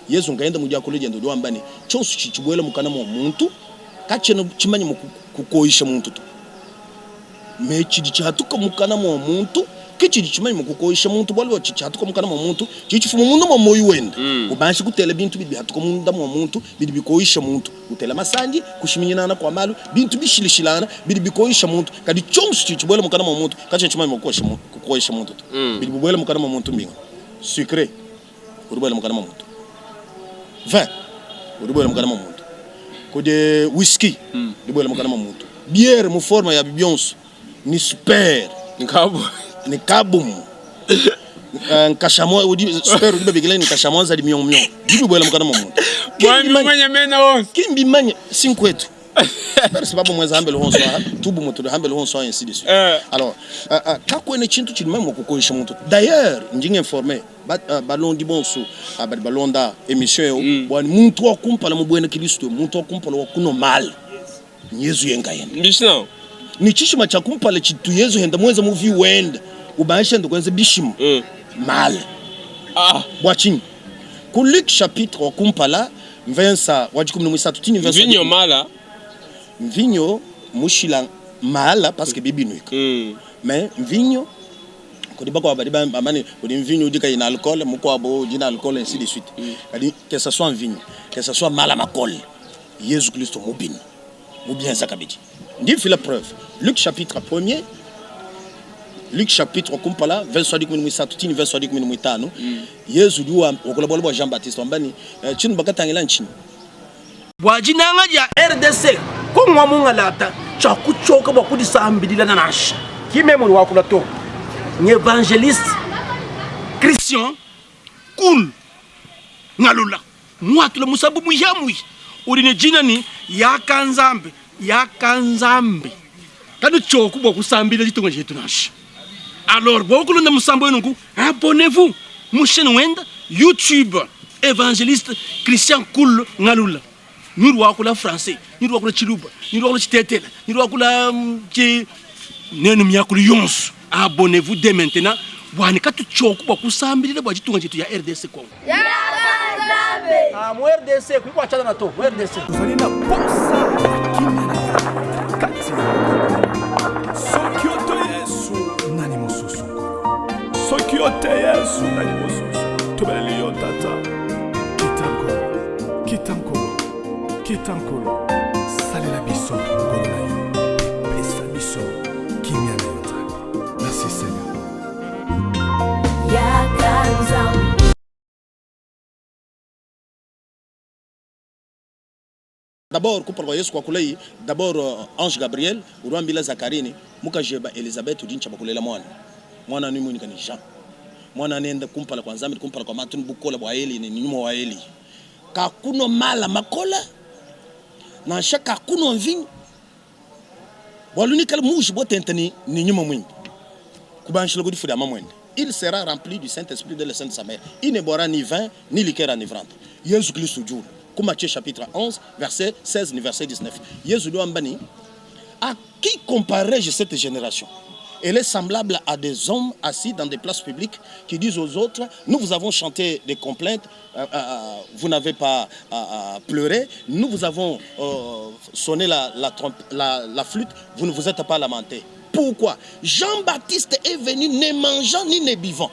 Yesu ngaenda muja kuleja ndo ambani chonso chichibwela mukana mu muntu kachena chimanye mu kukoisha muntu tu. Me chidi chatuka mukana mu muntu kichidi chimanye mu kukoisha muntu bwalwa chichatuka mukana mu muntu chichifumu mundu mu moyo wenda. Ubanshi kutela bintu bibi hatuka munda mu muntu bidi bikoisha muntu. Utela masanji kushiminyana kwa malu bintu bishilishilana bidi bikoisha muntu kadi chonso chichibwela mukana mu muntu kachena chimanye mu kukoisha kukoisha muntu tu. Bidi bubwela mukana mu muntu mbinga. Sucré urubwela mukana mu muntu. Vin urubwela mukana mu muntu. Kode whisky urubwela mukana mu muntu. Bière mu forme ya bibionso ni super Nkabu. Ni kabum. Nkashamwa udi super udi babikila ni nkashamwa za mion mion. Bibi bwela mukana mu muntu. Mwami mwenye mena wonse. Kimbi manye sinkwetu. Pero sababu mweza hambele honso ha, tubu mutu hambele honso ainsi de suite. Alors, kakwene chintu chini mwe kukoisha muntu. D'ailleurs, ndinge informé balondi bonso, bali balonda émission yo, bwani muntu wa kumpala mu bwene Kristo, muntu wa kumpala wa kuno mal. Yesu yenga yenda. Mbishina. Ni chishima cha kumpala chitu Yesu henda mweza muvi wenda. Ubaisha ndo kwenze bishima. Mal. Bwachini. Ku Luc chapitre wa kumpala mvensa wa jikumi na mwisatu, tini mvensa Mvinyo mala. Mvinyo mushila mala parce que bibi nuika. Mais mvinyo kodi bako badi ba amani kodi mvinyo udika ina alcool mukwabo dina alcool ainsi de suite. Kadi que ça soit mvinyo, que ça soit mala makol. Yesu Kristo mubini. Mubien zakabidi. Ndi fila preuve. Luc chapitre 1er. Luc chapitre kumpala verset wa dikumi na mwisatu, tini verset wa dikumi na mwitano. Yesu di wa okola bwalo bwa Jean Baptiste ambani, chinu bakatangela nchini. Bwa jinanga ja RDC ko mwa munga lata. Tshiakutshioka bua kudisambidila nansha. Ki meme udi wakula to, ng'Evangeliste Christian Koul Ngalula muatula musambu muhiamuhia udi ne dina ne, Yaka Nzambi, Yaka Nzambi. Kanutshioku bua kusambila ditunga dietu nansha. Alors bua kulonda musambu eu nunku, abonnez-vous mu chaîne wenda YouTube Evangeliste Christian Koul Ngalula. Ni udi wakula français, ni udi wakula tshiluba, ni udi wakula tshitetela, ni udi wakula tshi nenu miakulu yonso. Abonnez-vous dès maintenant bua ne katutshioku bua kusambilila bua ditunga dietu ya RDC Congo. Ah, mu RDC kuyi kua tshianana to, mu RDC. Tozali na posa ya kimia na yo kati na mokili. Soki yo te Yesu, nani mosusu Nkolo? Soki yo te Yesu, nani mosusu? Tobeleli yo Tata. Kita Nkolo, kita Nkolo, kita Nkolo, salela biso ngolu na yo, pesa biso kimia na yo Nzambe. Merci Seigneur. Yaka Nzambe. D'abord kumpala kua Yesu kuakulayi, d'abord ange Gabriel udi wambila Zacharie ne, Mukajeba Elisabeth udi ntshia bakulela muana. Muana anu muinyika ne Jean. Muana anu enda kumpala kua Nzambi ne kumpala kua bantu ne bukole bua Eli ne nyuma wa Eli. Kakunua mala makole, nansha kakunua mvinyo, bualu nikale muujibue tente ne nyuma muimpe kubanjila ku difu dia mamuende. Il sera rempli du Saint-Esprit dès le sein de sa mère. Il ne boira ni vin ni liqueur enivrante. Yezu Kristo udi ulua. Ku Matthieu chapitre 11 verset 16 ne verset 19, Yezu udi wamba ne, A qui comparerai-je cette generation? Elle est semblable à des hommes assis dans des places publiques qui disent aux autres, nous vous avons chanté des complaintes, vous n'avez pas pleuré, nous vous avons sonné la, la, trompe, la, la flûte, vous ne vous êtes pas lamenté. Pourquoi Jean-Baptiste est venu ne mangeant ni ne buvant.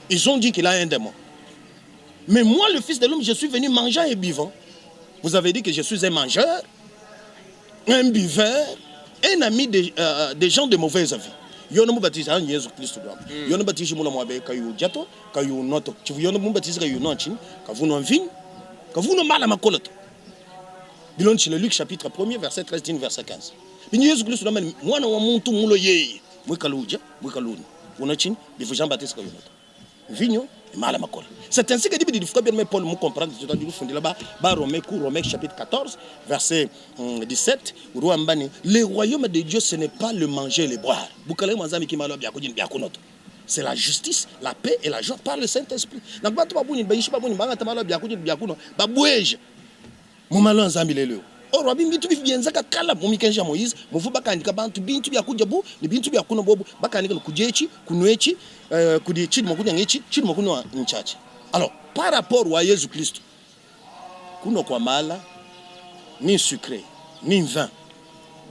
Ils ont dit qu'il a un démon. Mais moi, le Fils de l'homme, je suis venu mangeant et buvant. Vous avez dit que je suis un mangeur, un buveur, un ami des, des gens de mauvaise vie. Yone mubatiza anyi Yesu Kristo dwamba. Yone mubatiza mula mwabe kayu jato, kayu noto. Chivu yone mubatiza kayu nonchi, kavuno mvinyo, kavuno mala makoloto. Bilondeshile Luc chapitre 1er verset 13 dini verset 15. Bini Yesu Kristo dwamba ni mwana wa muntu mulo yeye. Mwikala uja, mwikala unu. Una chini, bivu Jean Baptiste kayu noto. Vinho ne mala makole. C'est ainsi que dibidi difuka bien Paul mu comprendre tout du fundila ba ba Romains ku Romains chapitre 14 verset 17 udi wamba ne le royaume de Dieu ce n'est pas le manger et le boire. Bukalenge bua Nzambi ki malu a biakudia ne biakunua to. C'est la justice, la paix et la joie par le Saint-Esprit. Nanku bantu ba bungi ne bayishi ba bungi mbangata malu a biakudia ne biakunua babueja Mu malu a Nzambi lelu eu, or abi mbintu bivua bienzeka kala mu mikenji ya Moyize, muvua bakandika bantu bintu bia kudia bu ne bintu bia kunua bobu bakandika ne kudia etshi, kunua etshi, kudi tshidi mua kudia ngetshi, tshidi mua kunua ntshiatshi. Alors par rapport wa Yezu Kristo, kunua kua mala ni sucre ni vin,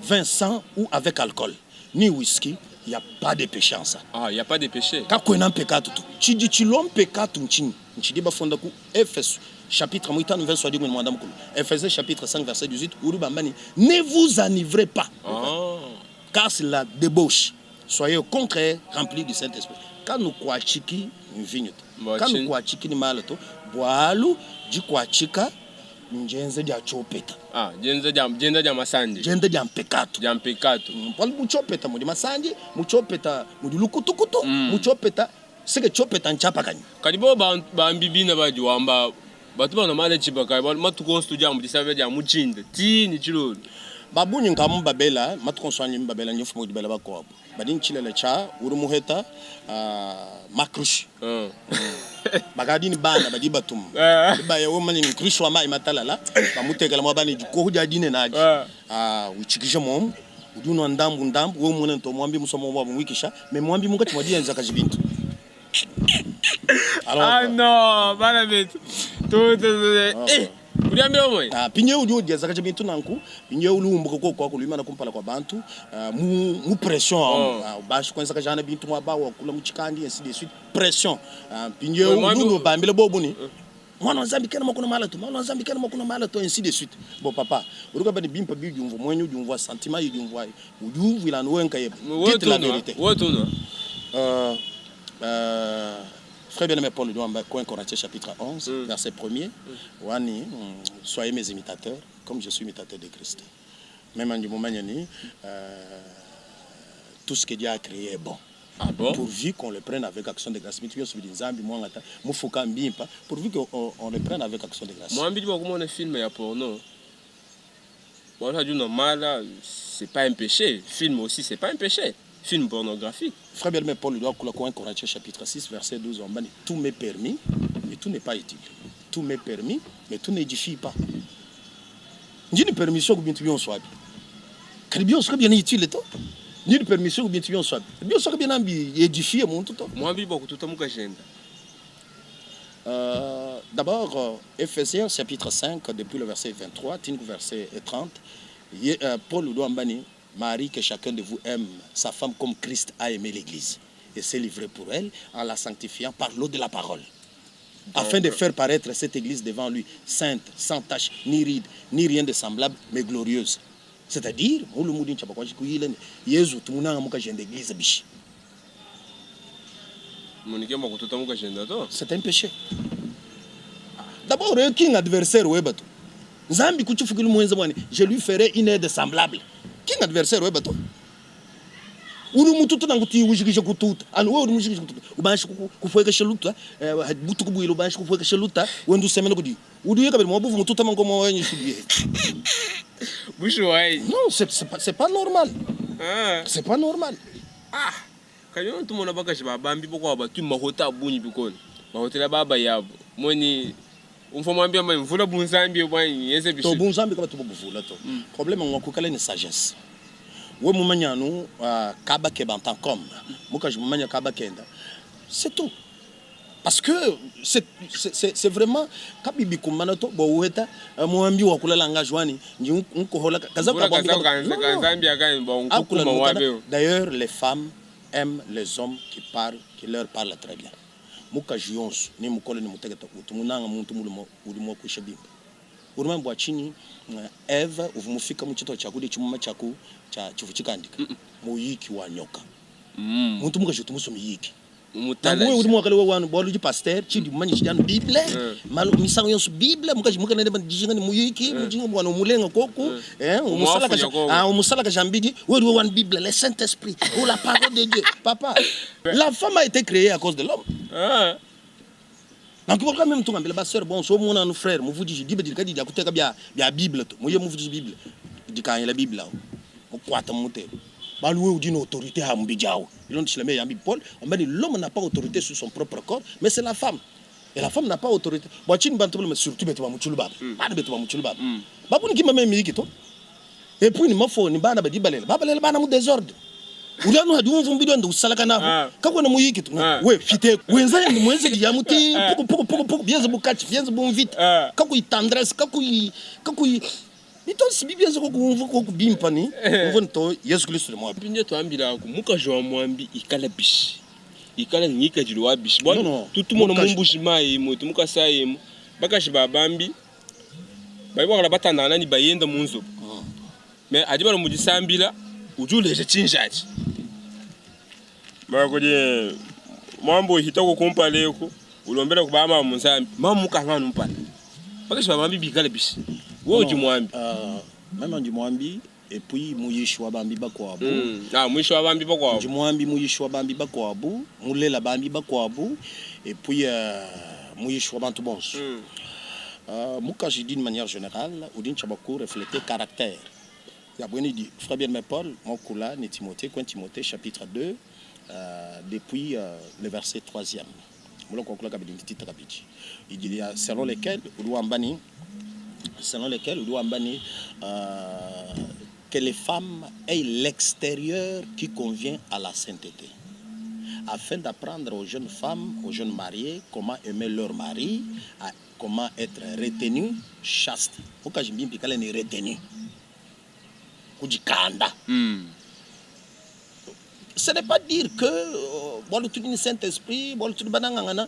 vin sans ou avec alcool, ni whisky, il ya pas de peche en ça. Ah, il ya pas de peche. Kakuena mpekatu to. Tshidi tshilua mpekatu ntshinyi? Ntshidi bafunda ku Efeso chapitre muitanu verse wa dikumi ne muanda mukulu, Ephésiens chapitre 5 verset 18, udi ubamba ne, Ne vous enivrez pas, car c'est la debauche, soyez au contraire remplis du Saint-Esprit. Kanukuatshiki mvinyo to, kanukuatshiki ne mala to, bualu dikuatshika ndienza dia tshiopeta. Ah, dienza dia, dienza dia masandi. Dienza dia mpekatu. Dia mpekatu. Bualu mu tshiopeta mudi masandi, mu tshiopeta mudi lukutukutu, mu tshiopeta Seke tshiopeta ntshiapakanyi. Kadi bobo bambi bina badi wamba batu banua mala tshiba kayi bualu matuku onso tudi amu disambila dia mu tshinda tii ne tshilolo. Ba bungi nkamu babela matuku onso anyi mbabela ndi mfuma kudi bela bakuabu badi ne tshilele tshia uri muheta makrushi bakadi ne bana badi batuma badi baya wewe mumanye ne nkrushi wa mayi matalala bamutekela muaba ne dikohu dia dinene adi witshikija muomu Udi unua ndambu ndambu, wewe umona ne, to muambi musua muomu abu muikisha, mais muambi munkatshi mua diyenzakaji bintu. Alors, ah non, bana betu. To to to. Eh, udi ambila umue? Ah, pinye udi udienzakaja bintu nanku, pinye uli umbuka koku aku luimana kumpala kua bantu, mu mu pression amu, oh. Bashi kuenzakajana bintu muaba wa kula mu tshikandi ainsi de suite, pression. Pinye udi ubambila bobu ne Mwana wa Nzambi kena mua kunua mala to, Mwana wa Nzambi kena mua kunua mala to, ainsi de suite. Bon papa, udi kuamba ne bimpe biudi umvua, muenyi udi umvua, sentiment yudi umvua ayi, udi umvuila anu wewe nkayebe. Dites la verite. Wewe tunua. Frère bien-aimé Paul udi wamba ku 1 Corinthiens chapitre 11 verset premier, wani, soyez mes imitateurs comme je suis imitateur de Christ. Meme ndi mumanye ni tout ce que Dieu a cree est bon. Ah bon? Pourvu qu'on le prenne avec action de grace. Bintu bionso bidi Nzambi muangata, mufuka mbimpa, pourvu que on, on le prenne avec action de grace. Muambidi bua kumona film ya porno bualu adi unua mala c'est pas un peche, film aussi c'est pas un peche, film pornographique. Frère bien-aimé Paul udi wakula ku 1 Corinthiens chapitre 6 verset 12 wamba ne tout m'est permis mais tout n'est pas utile. Tout m'est permis mais tout n'edifie pas. Ndi ne permission ku bintu bionso abi. Kadi bionso kabiena utile to. Ndi ne permission ku bintu bionso abi. Bionso kabiena bi edifier muntu to. Muambi bua kututa mukajenda. D'abord, Ephésiens chapitre 5 depuis le verset 23 ti ku verset 30, ye, Paul udi wamba ne, Marie, que chacun de vous aime sa femme comme Christ a aimé l'Eglise et s'est livré pour elle en la sanctifiant par l'eau de la parole. Afin de faire paraître cette église devant lui, sainte, sans tache, ni ride, ni rien de semblable, mais glorieuse. C'est-à-dire, mulu mudi ntsha bakwashi kuyila ne Yezu tumunanga mukajende église bishi. Munike mwa kututa mukajenda to. C'est un péché. D'abord, king adversaire weba to. Nzambi kuchifukilu muenze bwani, je lui ferai une aide semblable. King adversaire weba to. Uri mututu nangu ti ujikije kututa. Anu wewe uri mujikije kututa. Ubanshi kufuekesha luta, eh, butuku buile ubanshi kufuekesha luta, wendu semena kudi. Udi yeka beli mwabuvu mututa mango mwa wenye shubiye. Bushuwa eh. Non, c'est pas c'est pas normal. Ah. C'est pas normal. Ah. Kadi tumona bakaji ba bambi boko ba tu mahota bunyi bikole. Mahotela baba yabo. Moni umfo mwambi amba mvula bunzambi bwanyi yeze bishi. To bunzambi kaba tubuvula to. Problème ngwa kukala ni sagesse. We mumanya anu kaba keba en tant qu'homme mukaji mumanya kaba kenda c'est tout parce que c'est c'est vraiment kabi bikumbana to bo uheta muambi wa kula langage wani ndi nkohola kaza ka ka wabe. D'ailleurs les femmes aiment les hommes qui parlent qui leur parlent très bien. Mukaji yonso ni mukole ni muteketa utumunanga muntu mulumo udi mua kuisha bimpe. Udi bua tshinyi Eve uvua mufika mu tshitupa tshia kudia tshimuma tshia ku tshia tshivua tshikandika? Muyiki wa nyoka. Muntu mukaji utu musue miyiki. Nanku wewe udi muakale wewe anu bualu udi pasteur, tshidi mumanye tshidi anu Bible, malu misangu yonso Bible, mukaji muikale nende dijinga ne muyiki, mujinga bua umulenga koku, eh, umusalakaja, ah, umusalakaja mbidi, wewe udi wewe anu Bible, le Saint-Esprit, ou la parole de Dieu. Papa, la femme a été créée à cause de l'homme. Nanku bua meme tungambila ba sœur bonso mona anu frère muvudiji diba didi kadiyi dia kuteka bia bia bible to muye muvudiji bible dikangila bible awu mukuata mu mutelu bualu wewe udi ne autorite ha mubidi awu bilondeshile meyi a bible Paul wamba ne l'homme n'a pas autorite sur son propre corps mais c'est la femme et la femme n'a pas autorite bua tshinyi bantu balume surtout betu ba mu tshiluba bana betu ba mu tshiluba babuni ki meme miyiki to Et puis ni mafo ni bana badi balela babalela bana mu desordre udi anu hadi umvu mubidi wende usalaka nahu Ah. kakuena muyiki tu Ah. we fite wenza yende muenzedi ya muti puku puku puku puku bienze bu katshi bienze bu mvita Ah. kakuyi tendresse kakuyi kakuyi bitonsi bi bienze koku umvu koku bimpa ni umvu ni to Yesu Kristo ni muabi Mpindieu tuambilaku mukaji wa muambi ikala bishi ikala ne ngikadilu wa bishi bualu Non, non. tutumona mu Mukaji- mbuji mayi emu tu mu Kasayi emu bakaji ba bambi badi bakala batandangana ne bayenda mu nzubu mais adi bala mu disambila udi uleja tshinji atshi kudi muambi uhita ku kumpala eku ulombela ku ba mamu nzambi mamu mukanga anu mpala bakaji ba bambi bikale bishi wewe udi muambi. Meme ndi muambi et puis muyishi wa bambi bakuabu. Ah, muyishi wa bambi bakuabu. Ndi muambi muyishi wa bambi bakuabu, mulela bambi bakuabu et puis muyishi wa bantu bonso. Mukaji d'une manière générale udi ne tshia bua ku refleter caractère ya buena idi Frère bien-aimé Paul muakula ne Timothée, 1 Timothée chapitre 2 depuis le verset troisième mulua kuakula kabidi ne Tite kabidi idi ya selon lequel udi wamba ne selon lequel udi wamba ne que les femmes aient l'extérieur qui convient à la sainteté afin d'apprendre aux jeunes femmes, aux jeunes mariées, comment aimer leur mari, à comment être retenue, chaste. Mukaji mbimpe ikale ne retenue, kudikanda. Ce n'est pas dire que bualu tudi ne Saint-Esprit, bualu tudi banangangana,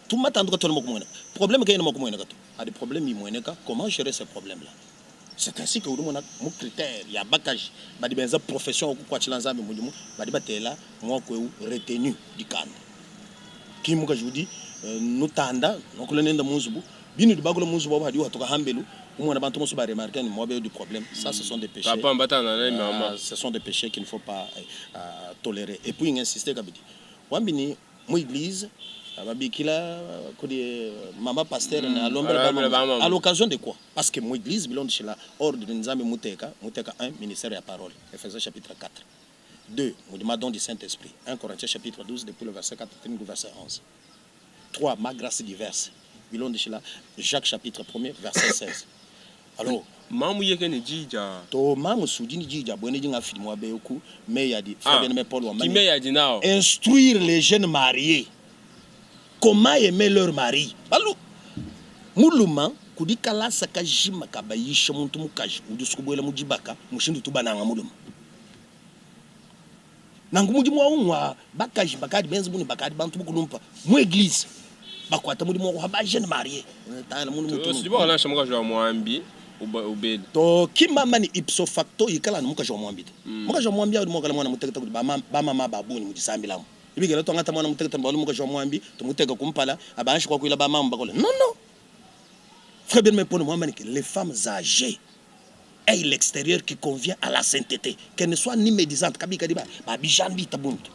tumatanduka tuena mua kumueneka. Problème kayena mua kumueneka to. Adi problème imueneka, comment gérer ce problème-là? C'est ainsi que udi umona mu critère ya bakaji badi benza profession wa kukuatshila Nzambi mudimu, badi batela muaku eu retenue, dikanda. Ki mukaji udi nutanda, nuakula nenda mu nzubu, binudi bakula mu nzubu abu hadiwu hatuka hambelu, Umona bantu bonso ba remarquer ne muaba eu du problème, ça ce sont des péchés. Papa mbatana na mama. Ce sont des péchés qu'il ne faut pas tolérer. Et puis nginsister kabidi. Wambi ni mu église babikila kudi mama pasteur ne alombela ba mama. À l'occasion de quoi? Parce que mu église bilondeshila ordre Nzambi muteka, muteka un ministère ya parole. Ephésiens chapitre 4. 2 mudi ma don du Saint-Esprit. 1 Corinthiens chapitre 12 depuis le verset 4 au verset 11. 3 ma grâce diverse. Bilondeshila Jacques chapitre 1 verset 16. Alors, mamu yeke ne jija. To mamu sudi ni jija bwene jinga fili mwa beyoku me ya di ah, Fabien Paul wa Qui me ya di nao. Instruire les jeunes mariés comment aimer leur mari. Balu muluma kudi kalasa kajima kabayisha muntu mukaji udi sukubwela mujibaka mushindu tubananga muluma. Nangu mudimu wa unwa bakaji bakadi benzi buni bakadi bantu bukulumpa mu église bakwata mudimu wa ba jeune marié. Tala munu mutu. Sidi ba la mukaji wa mwambi ubeli. To kimama ni ipso facto ikala ni mukaji wa mwambi. Mukaji wa mwambi udi mwakala mwana muteketa kudi ba mama babuni mudisambilamu. Ibigela twangata mwana muteketa mbalu mukaji wa mwambi tumuteka kumpala abanshi kwa kuila ba mama bakole. Non non. Frère bien pour moi que les femmes âgées aient l'extérieur qui convient à la sainteté, qu'elles ne soient ni médisantes, kabi kadiba, ba bijambi tabuntu,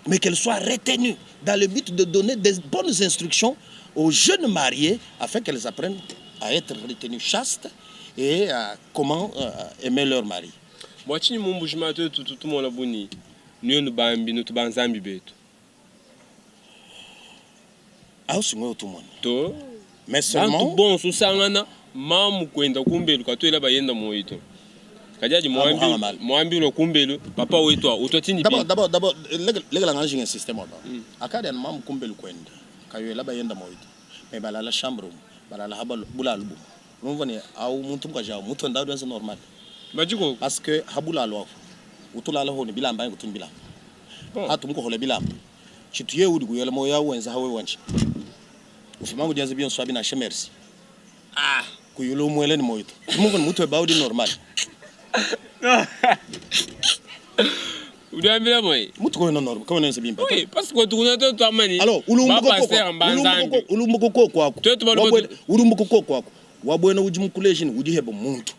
mais qu'elles soient retenues dans le but de donner des bonnes instructions aux jeunes mariés afin qu'elles apprennent à être retenues chastes et à comment aimer leur mari. Moi, tu mumbu jima tu tu tu mona buni. Nous nous bambi nous tu banzambi betu. Ah, c'est moi tout monde. To. Mais seulement bantu bonso sangana mamu kwenda kumbelu katwela bayenda moito. Kajaji mwambi mwambi lo kumbelu papa wetu utwatini D'abord d'abord d'abord lega la ngajinga système oba. Akadi an mamu kumbelu kwenda kayela bayenda moito. Mais balala chambre balala haba bula alubu. Lumvone au muntu mkaja muntu ndadu enza normal. Majiko parce que habula alwa. Utulala honi bilamba ngutun bilamba. Hatu mko hole bilamba. Chituye udi kuyela moya wenza hawe wanchi. Ufimangu dianze bien swabi na chemersi. Ah, kuyulo mwele ni moito. Mungu ni mtu ebaudi normal. Udiambira moyi. Mtu kwa normal, kama nenze bimba. Oui, parce que tukuna to tamani. Alors, ulumbuko kwa ulumbuko kwa kwako. Ulumbuko kwa kwako. Wabwena uji mkulejini udi hebo muntu.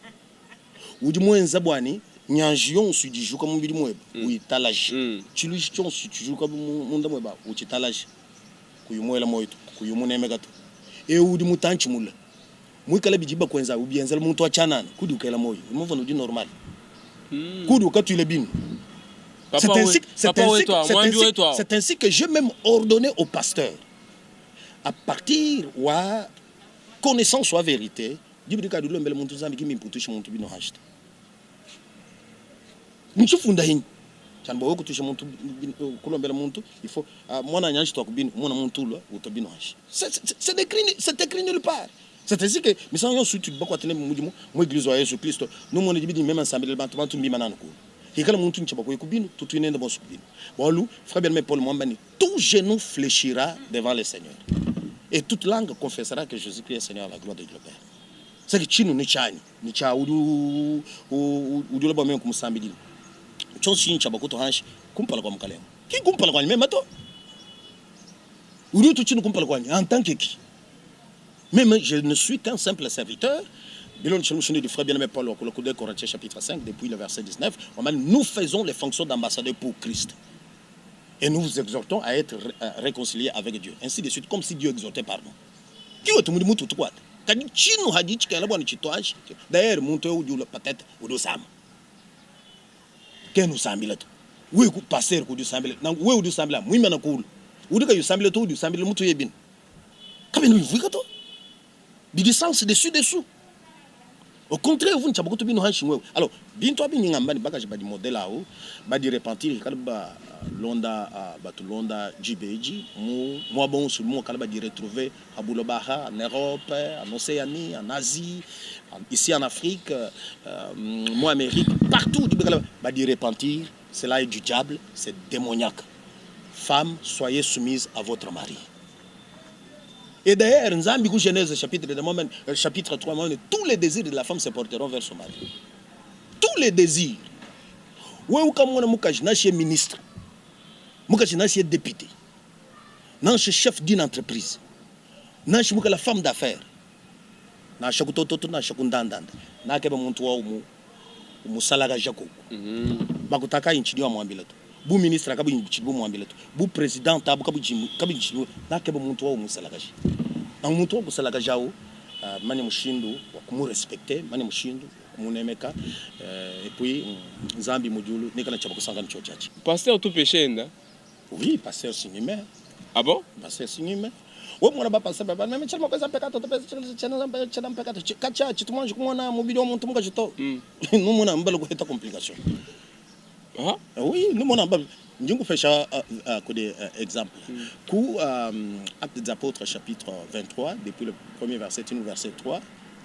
Udi mwenza bwani nyanji yonsu dijuka mubili mweba uitalaje. Chiluji chonsu dijuka munda mweba uchitalaje. Kuyumwela moito, kuyumunemeka to. E udi mutanchi mula. Mwikala bijiba kwenza ubienzela muntu achanana kudi ukela moyo. Umuvona udi normal. Kudi ukatwile binu. C'est ainsi, c'est ainsi, c'est ainsi que j'ai même ordonné au pasteur à partir wa connaissance wa vérité, dibidika dulombele muntu zambi kimi mputusha muntu bino hashta. Nchifunda hini. Chanbo wako tusha muntu kulombela muntu, il faut mwana nyanshi twakubini mwana muntu lwa utobino hashi. C'est écrit, c'est écrit nulle part. C'est ainsi que misango yonso tu bakwa tene mudimu mu église wa Yesu Kristo nous mon dibidi même ensemble bantu bantu mbima nanu ku. Hikala muntu nchaba ko kubinu tutuinenda bonso kubinu. Bolu frère bien Paul Mwambani tout genou fléchira devant le Seigneur. Et toute langue confessera que Jésus-Christ est Seigneur à la gloire de Dieu le Père. C'est que chinu ni chani ni cha udu udu laba meme kumusambidila. Chonsi nchaba ko to hanshi kumpala kwa mkalengo. Ki kumpala kwa meme to? Udu tu chinu kumpala kwa en tant que qui? Même je ne suis qu'un simple serviteur. Du frère bien-aimé Paul, au 2 Corinthiens chapitre 5, depuis le verset 19, nous faisons les fonctions d'ambassadeur pour Christ. Et nous vous exhortons à être réconciliés avec Dieu. Ainsi de suite, comme si Dieu exhortait pardon. Qui est le tout quoi? D'ailleurs, peut-être Qui nous semble Oui, passer ku du semble. Oui, du semble. Oui, mais cool. Ou du semble tout du semble mutu yebin. Comme nous voyons du sens dessus dessous. Au contraire, vous ne savez pas bino. Alors, bientôt bini ngamba ni bakaji ba di modèle ao, ba di repentir kala ba londa ba tu londa jibeji mu moi bon sur moi kala ba di retrouver à Boulobaha, en Europe, en Océanie, en Asie, ici en Afrique, moi Amérique, partout du ba di repentir, cela est du diable, c'est démoniaque. Femmes, soyez soumises à votre mari. Et d'ailleurs, Nzambi ku Genèse chapitre 2, chapitre 3, tous les désirs de la femme se porteront vers son mari. Tous les désirs. Ouais, ou comme moi, mukaji nashi ministre, mukaji nashi député, nashi chef d'une entreprise, nashi muka la femme d'affaires. Nansha ku tototo nansha ku ndandanda, nakeba muntu wa umu umusalakaja koku. Makuta kayi ntshidi amuambila to. Bu ministre kabuyi ntshidi bumuambila to. Bu president abu kabuyi kabuyi ntshidi nakeba muntu wa umusalakaja. Nanku muntu wa kusalakaja awu manya mushindu wa kumu respecter, manya mushindu wa kumunemeka et puis Nzambi mu diulu nekala tshia kusanka ne tshiotshi atshi. Pasteur tu peche enda. Oui, pasteur Singime. Ah bon? Pasteur Singime. We mona ba pasteur ba meme tshiena makweza mpekato to pesa tshiena tshiena mpekato kacha tshitu mwanji kumona mubili wa muntu mukaji to. Numona mbalo kuheta complication. Ah? Oui, numona mbalo ndi nkupesha kudi exemple. Ku Actes des Apôtres chapitre 23 depuis le premier verset ti verset 3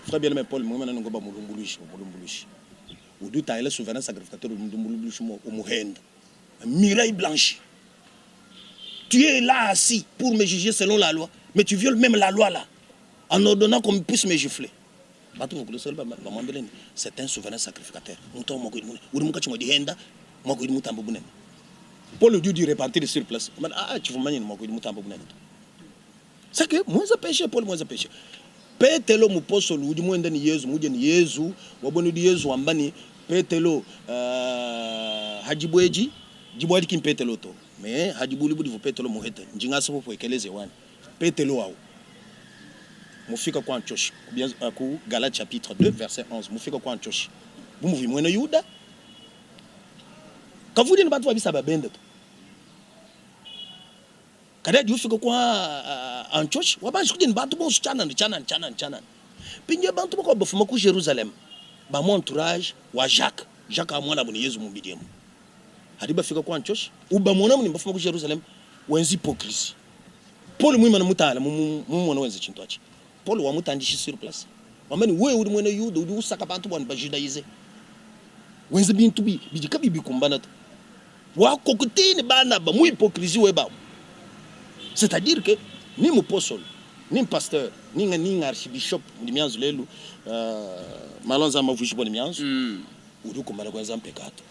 frère bien-aimé Paul mwemana ngoba mulumbuluishi mulumbuluishi. Udi utangila souverain sacrificateur mulumbuluishi umuhenda. Mireille Blanche, tu es là assis pour me juger selon la loi, mais tu violes même la loi là, en ordonnant qu'on puisse me gifler. Batu vakulosela bamwambile ni c'est un souverain sacrificateur. Muntu wa mwakuidi mune, uri munkatshi mua dihenda, mwakuidi mutambe bunene. Paul udi udi repentir sur place. Ah, tshivua mumanye ne mwakuidi mutambe bunene to. C'est que muenza peche, Paul muenza peche. Petelo mupostolo udi muende ne Yezu, mudie ne Yezu, wabona udi Yezu wamba ne Petelo uh, ha dibue edi, dibue adi ki m'Petelo to, mais ha dibuli budivu Petelo muhete, ndi ngasa pupu ekelezia wanyi. Petelo awu mufika ku Antioche, ku, ku Galates chapitre 2 verset 11, mufika ku Antioche, bu muvi muena Yuda, kavudi ne bantu ba bisamba bende to. Kadi adi ufika ku Antioche, wabanji kudia ne bantu bonso tshianana tshianana tshianana tshianana. Mpindieu bantu bakuabu bafuma ku Jerusalem ba mu entourage wa Jacques, Jacques awu muanabu ne Yezu mubidi emu, adi bafika ku Antioche, ubamonamu ne mbafuma ku Jerusalem, wenza hypocrisie. Paul muimane mutangile mumumone wenza tshintu atshi. Paul wamutandishi sur place, wamba ne, Wewe udi muena Yuda udi usaka bantu bua ne ba-judaiser, wenza bintu bidi kabiyi bikumbana to. Wakoki ne Banaba mu hypocrisie weba amu. C'est à dire que ni mupostolo, ni pasteur, ni ni archibishop mudi mianzu lelu malu a Nzambi mavuijibua ne mianzu, udi ukumbana kuenza mpekatu.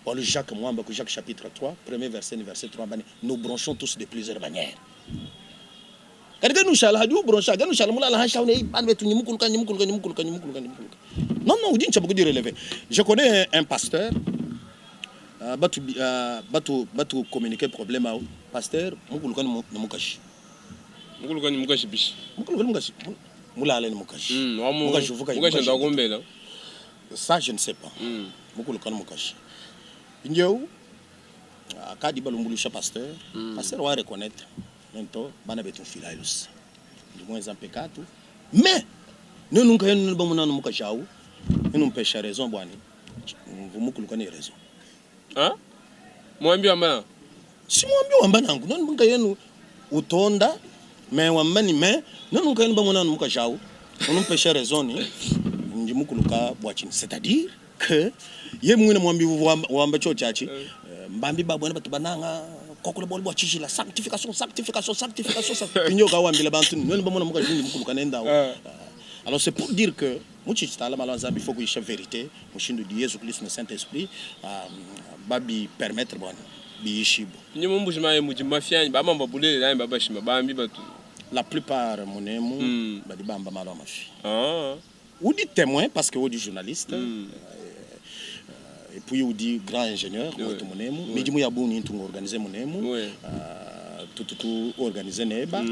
Bualu Jacques muamba ku Jacques chapitre 3 premier verset ne verset 3 amba ne nous bronchons tous de plusieurs manières. Kadi kena ushala hadi ubroncha, kena ushala mulala hanshi awu ne ei bana betu nyimukuluka nyimukuluka nyimukuluka nyimukuluka nyimukuluka. Non non udi ntshia bua relever. Je connais un pasteur batu batu batu communiquer problème awu pasteur mukuluka ne mukaji. Mukuluka ne mukaji bishi? Mukuluka ne mukaji mulala ne mukaji. Mukaji uvuka mukaji enda kumbela. Ça je ne sais pas. Mukuluka ne mukaji. Mpindieu akadi balumbuluisha pasteur, pasteur wa reconnaitre Nento bana betu mfilayi luse, ndi muenza mpekatu, mais nuenu nkayenu nudi bamona anu mukaji awu, nunumpesha raison bua ne mvua mukuluka ne raison. Ah? Muambi wamba nanku? Si muambi wamba nanku, nuenu nkayenu utonda mais wamba ni mais nuenu nkayenu bamona anu mukaji awu, nunumpesha raison ni ndi mukuluka bua tshinyi? C'est-à-dire que ye muine muambi uvua wamba tshiotshi atshi, mbambi ba buena batu bananga kuakula bualu bua tshijila, sanctification, sanctification, sanctification, sanctification. Nyoka wambila bantu ne, nuenu bamona mukaji mundi mukuluka nende awu. Alors c'est pour dire que mu tshitala malu a Nzambi il faut kuyisha verite mushindu udi Yezu Kristo ne Saint Esprit babi permettre bua biyishibue. Ndi mu Mbuji-Mayi mudi mafia anyi bamamba bulelela anyi babashima bambi batu. La plupart munemu badi bamba malu a mafi. Udi temoin parce que udi journaliste et puis udi grand ingénieur wetu munemu midimu ya bungi intu ngorganize munemu tutu tu organise neba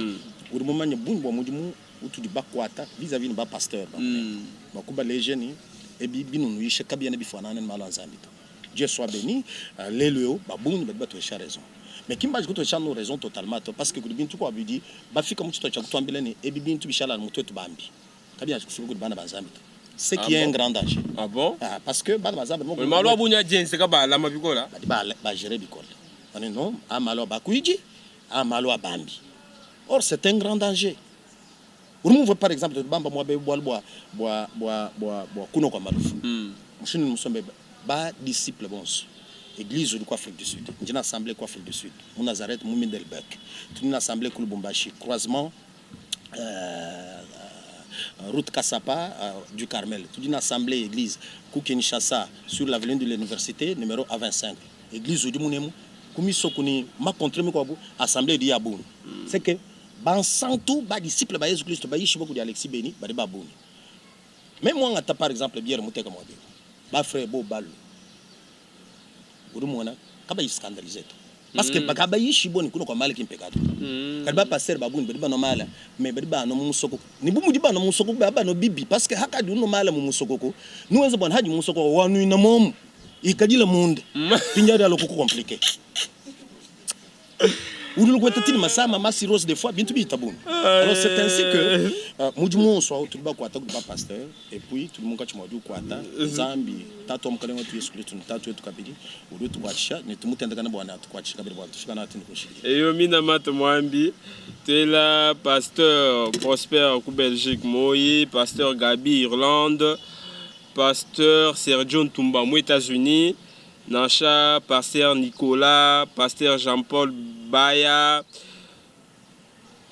udi mumanye bungi bua mudimu utudi bakuata vis-à-vis ne ba pasteur ba munemu bua kubaleja ni ebi binunuyisha kabiena bifuanangana ne malu a Nzambi to. Dieu soit beni lelu eu ba bungi badi batuesha raison mais ki mbaji kutuesha anu raison totalement to parce que kudi bintu kuabu bidi bafika mu tshitupa tshia kutuambila ne ebi bintu bishala anu mu tuetu bambi. Kabianji kufika kudi bana ba Nzambi to. Ce qui est un grand danger. Ah bon? Ah, parce que bana ba Nzambi moko malu abunyi adienzeka balama bikola. Badi ba ba gérer bikole. Bani non, a malu abakuidi, a malu abambi. Or c'est un grand danger. Urumva par exemple bamba mwa be bwalu bwa bwa bwa bwa bwa kuno kwa malufu. Mushindu musombe ba disciple bonso. Église udi ku Afrique du Sud. Ndi na assemblée ku Afrique du Sud. Mu Nazareth mu Middelburg. Tudi na assemblée ku Lubumbashi, croisement route Kasapa du Carmel. Tudi na assemblée église ku Kinshasa sur l'avenue de l'université numéro A25. Église udi munemu ku misoko ni makontre mikuabu assemblée idi ya bungi. C'est que Bansantu ba disciple ba Yezu Kristo bayishibue kudi Alexis Beni badi ba bungi. Meme muangata par exemple biere muteka muaba eu, ba frere bobu balue, udi umona kabayi scandalise to. Parce que bakabayishibue ne kunua kua mala ki mpekatu to. Kadi ba pasteur ba bungi badi banua mala mais badi baanua mu musokoko. Ne bu mudi banua mu musokoko badi banua bibi parce que hakadi unua mala mu musokoko, nuenza bua ne hadi mu musokoko wanuina momu ikadila munda. Mpindiau adi alua kuku compliquer. Udi lukueta tini masama ma cirrhose des fois bintu bihita bungi. Alors c'est ainsi que mudimu wonso au tudi bakuata kudi ba pasteur et puis tudi munkatshi mua diukuata. Nzambi Tatu wa Mukelenge wetu Yesu Kristo ne Tatu wetu kabidi udi utukuatshisha ne tumutendekana bua ne atukuatshishe kabidi bua tufika natu ne kunshikidilu. Eyo mina matu muambi tuela pasteur Prosper ku Belgique moyi, pasteur Gaby Irlande, pasteur Sergio Ntumba mu Etats-Unis, Nansha pasteur Nicolas, pasteur Jean Paul Baya,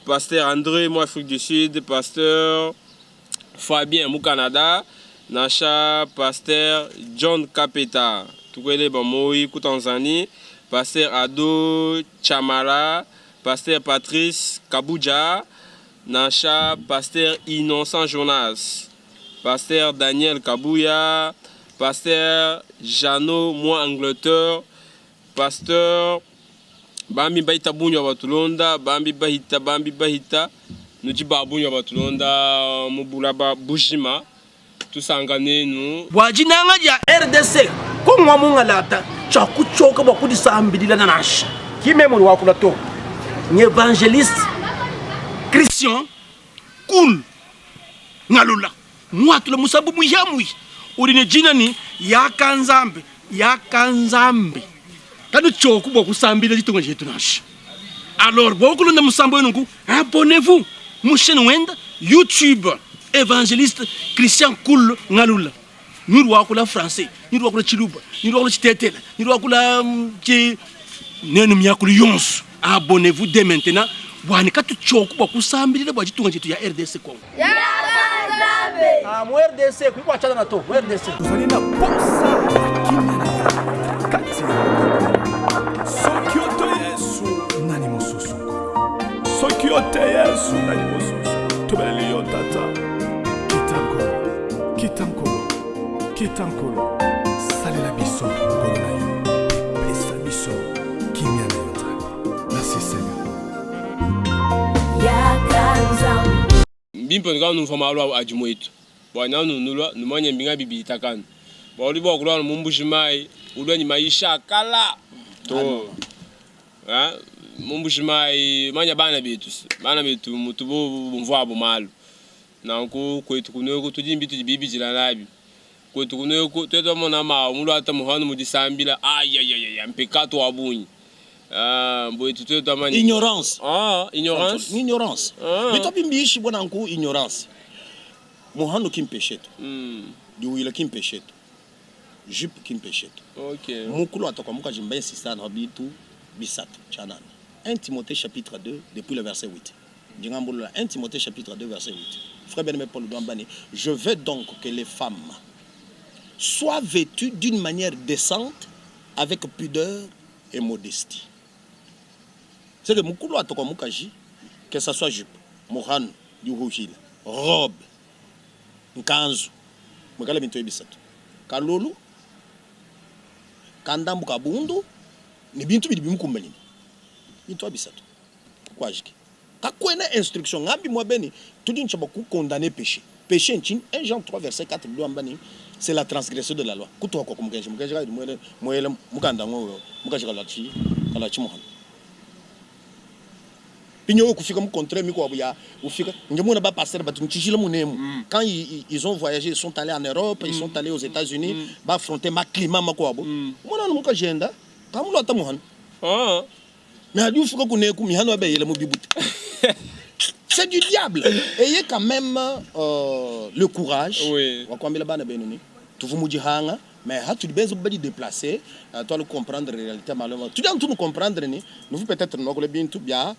pasteur Andre mu Afrique du Sud, pasteur Fabien mu Canada, nansha pasteur John Kapeta tukuele ba moyi ku Tanzanie, pasteur Ado Chamala, pasteur Patrice Kabuja, nansha pasteur Innocent Jonas. Pasteur Daniel Kabuya, Pasteur Jeannot mwa Angleterre, Pasteur bambi bahita bunywa batulonda, bambi bahita, bambi bahita, nudi ba bunywa batulonda mu bulaba bujima, tusanka nenu. Bua dinanga dia RDC, Kongo wa mungalata tshiakutshioka bua kudisambidila nansha. Ki meme udi wakula to, ng'evangeliste Christian Cool Ngalula muatula musambu muhiamuhi udi ne dina ne, Yaka Nzambi, Yaka Nzambi. Kanutshioku bua kusambila ditunga dietu nansha. Alors bua kulonda musambu eu nunku, abonnez-vous mu chaîne wenda YouTube Evangeliste Christian Cool Ngalula. Nudi wakula français, nudi wakula tshiluba, nudi wakula tshitetela, nudi wakula tshi nenu miakulu yonso. Abonnez-vous dès maintenant bua ne katutshioku bua kusambilila bua ditunga dietu ya RDC Congo. Ah, mu RDC kuyi kua tshianana to, mu RDC. Tozali na posa ya kimia na yo na kati ya mokili. Soki yo te Yesu, nani mosusu Nkolo? Soki yo te Yesu, nani mosusu? Tobeleli yo Tata. Kita Nkolo, kita Nkolo, kita Nkolo, salela biso ngolu na yo, pesa biso kimia na yo Nzambe. Merci Seigneur. Mbimpe nuikala numvua malu adi muetu, bua nanu nulua numanye mbinga bibitakanu. Bua udi bua kulua mu Mbuji Mayi ulua ne mayisha a kala to. Mu Mbuji Mayi manya bana betu, bana betu mutu bobu bumvua abu malu. Nanku kuetu kunueku tudi ne bitudi bibidila nabi. Kuetu kunueku tuetu bamona mawu muluata muhanu mu disambila ayayaya mpekatu wa bungi. Ah, buetu tuetu bamanye Ignorance. Ah, ignorance. Ignorance. Ah. Bitu bimbishi bwana nku ignorance. Muhanu kimpeshe to. Diwila kimpeshe to. Jupe kimpeshe to. Okay. Mukulu atokwa mukaji mba insista na bitu bisatu tshianana. 1 Timothée chapitre 2 depuis le verset 8. Ndingambulula 1 Timothée chapitre 2 verset 8. Frère bien-aimé Paul Douambani, je veux donc que les femmes soient vêtues d'une manière décente, avec pudeur et modestie. C'est que mukulu atokwa mukaji, que ça soit jupe, muhanu, diuhuhila, robe, nkanzu, mwikale bintu ebisatu. Kalulu, kandambu kabundu, ne bintu bidi bimukumbanyine. Bintu abisatu. Kuajiki. Kakuena instruction ngambi muaba ne tudi ne tshia bua ku condamner peche. Peche ntshinyi? 1 Jean 3 verset 4 bidi wamba ne c'est la transgression de la loi. Kutuha kua ku mukenji. Mukenji kayi muele muele mukanda ngoyo mukaji kalua tshi kalua tshimuhana. Pinyo kufika mu contraire mikuabu ya ufika nge mona ba pasteur batu ntshijila munemu. Quand ils, ils ont voyagé, ils sont allés en Europe, ils sont allés aux États-Unis, ba affronter ma climat makuabu. Mona mukaji enda kamulu ata muhana. Ah. Mais adi ufika kuneku mihano abeyele mu bibuta. C'est du diable. Ayez quand même le courage. Oui. Wakwambila bana benu ni tuvu mujihanga mais hatu benzo badi déplacer toi le comprendre réalité malheureusement. Tu dois tout nous comprendre ni nous peut-être nokole bintu bia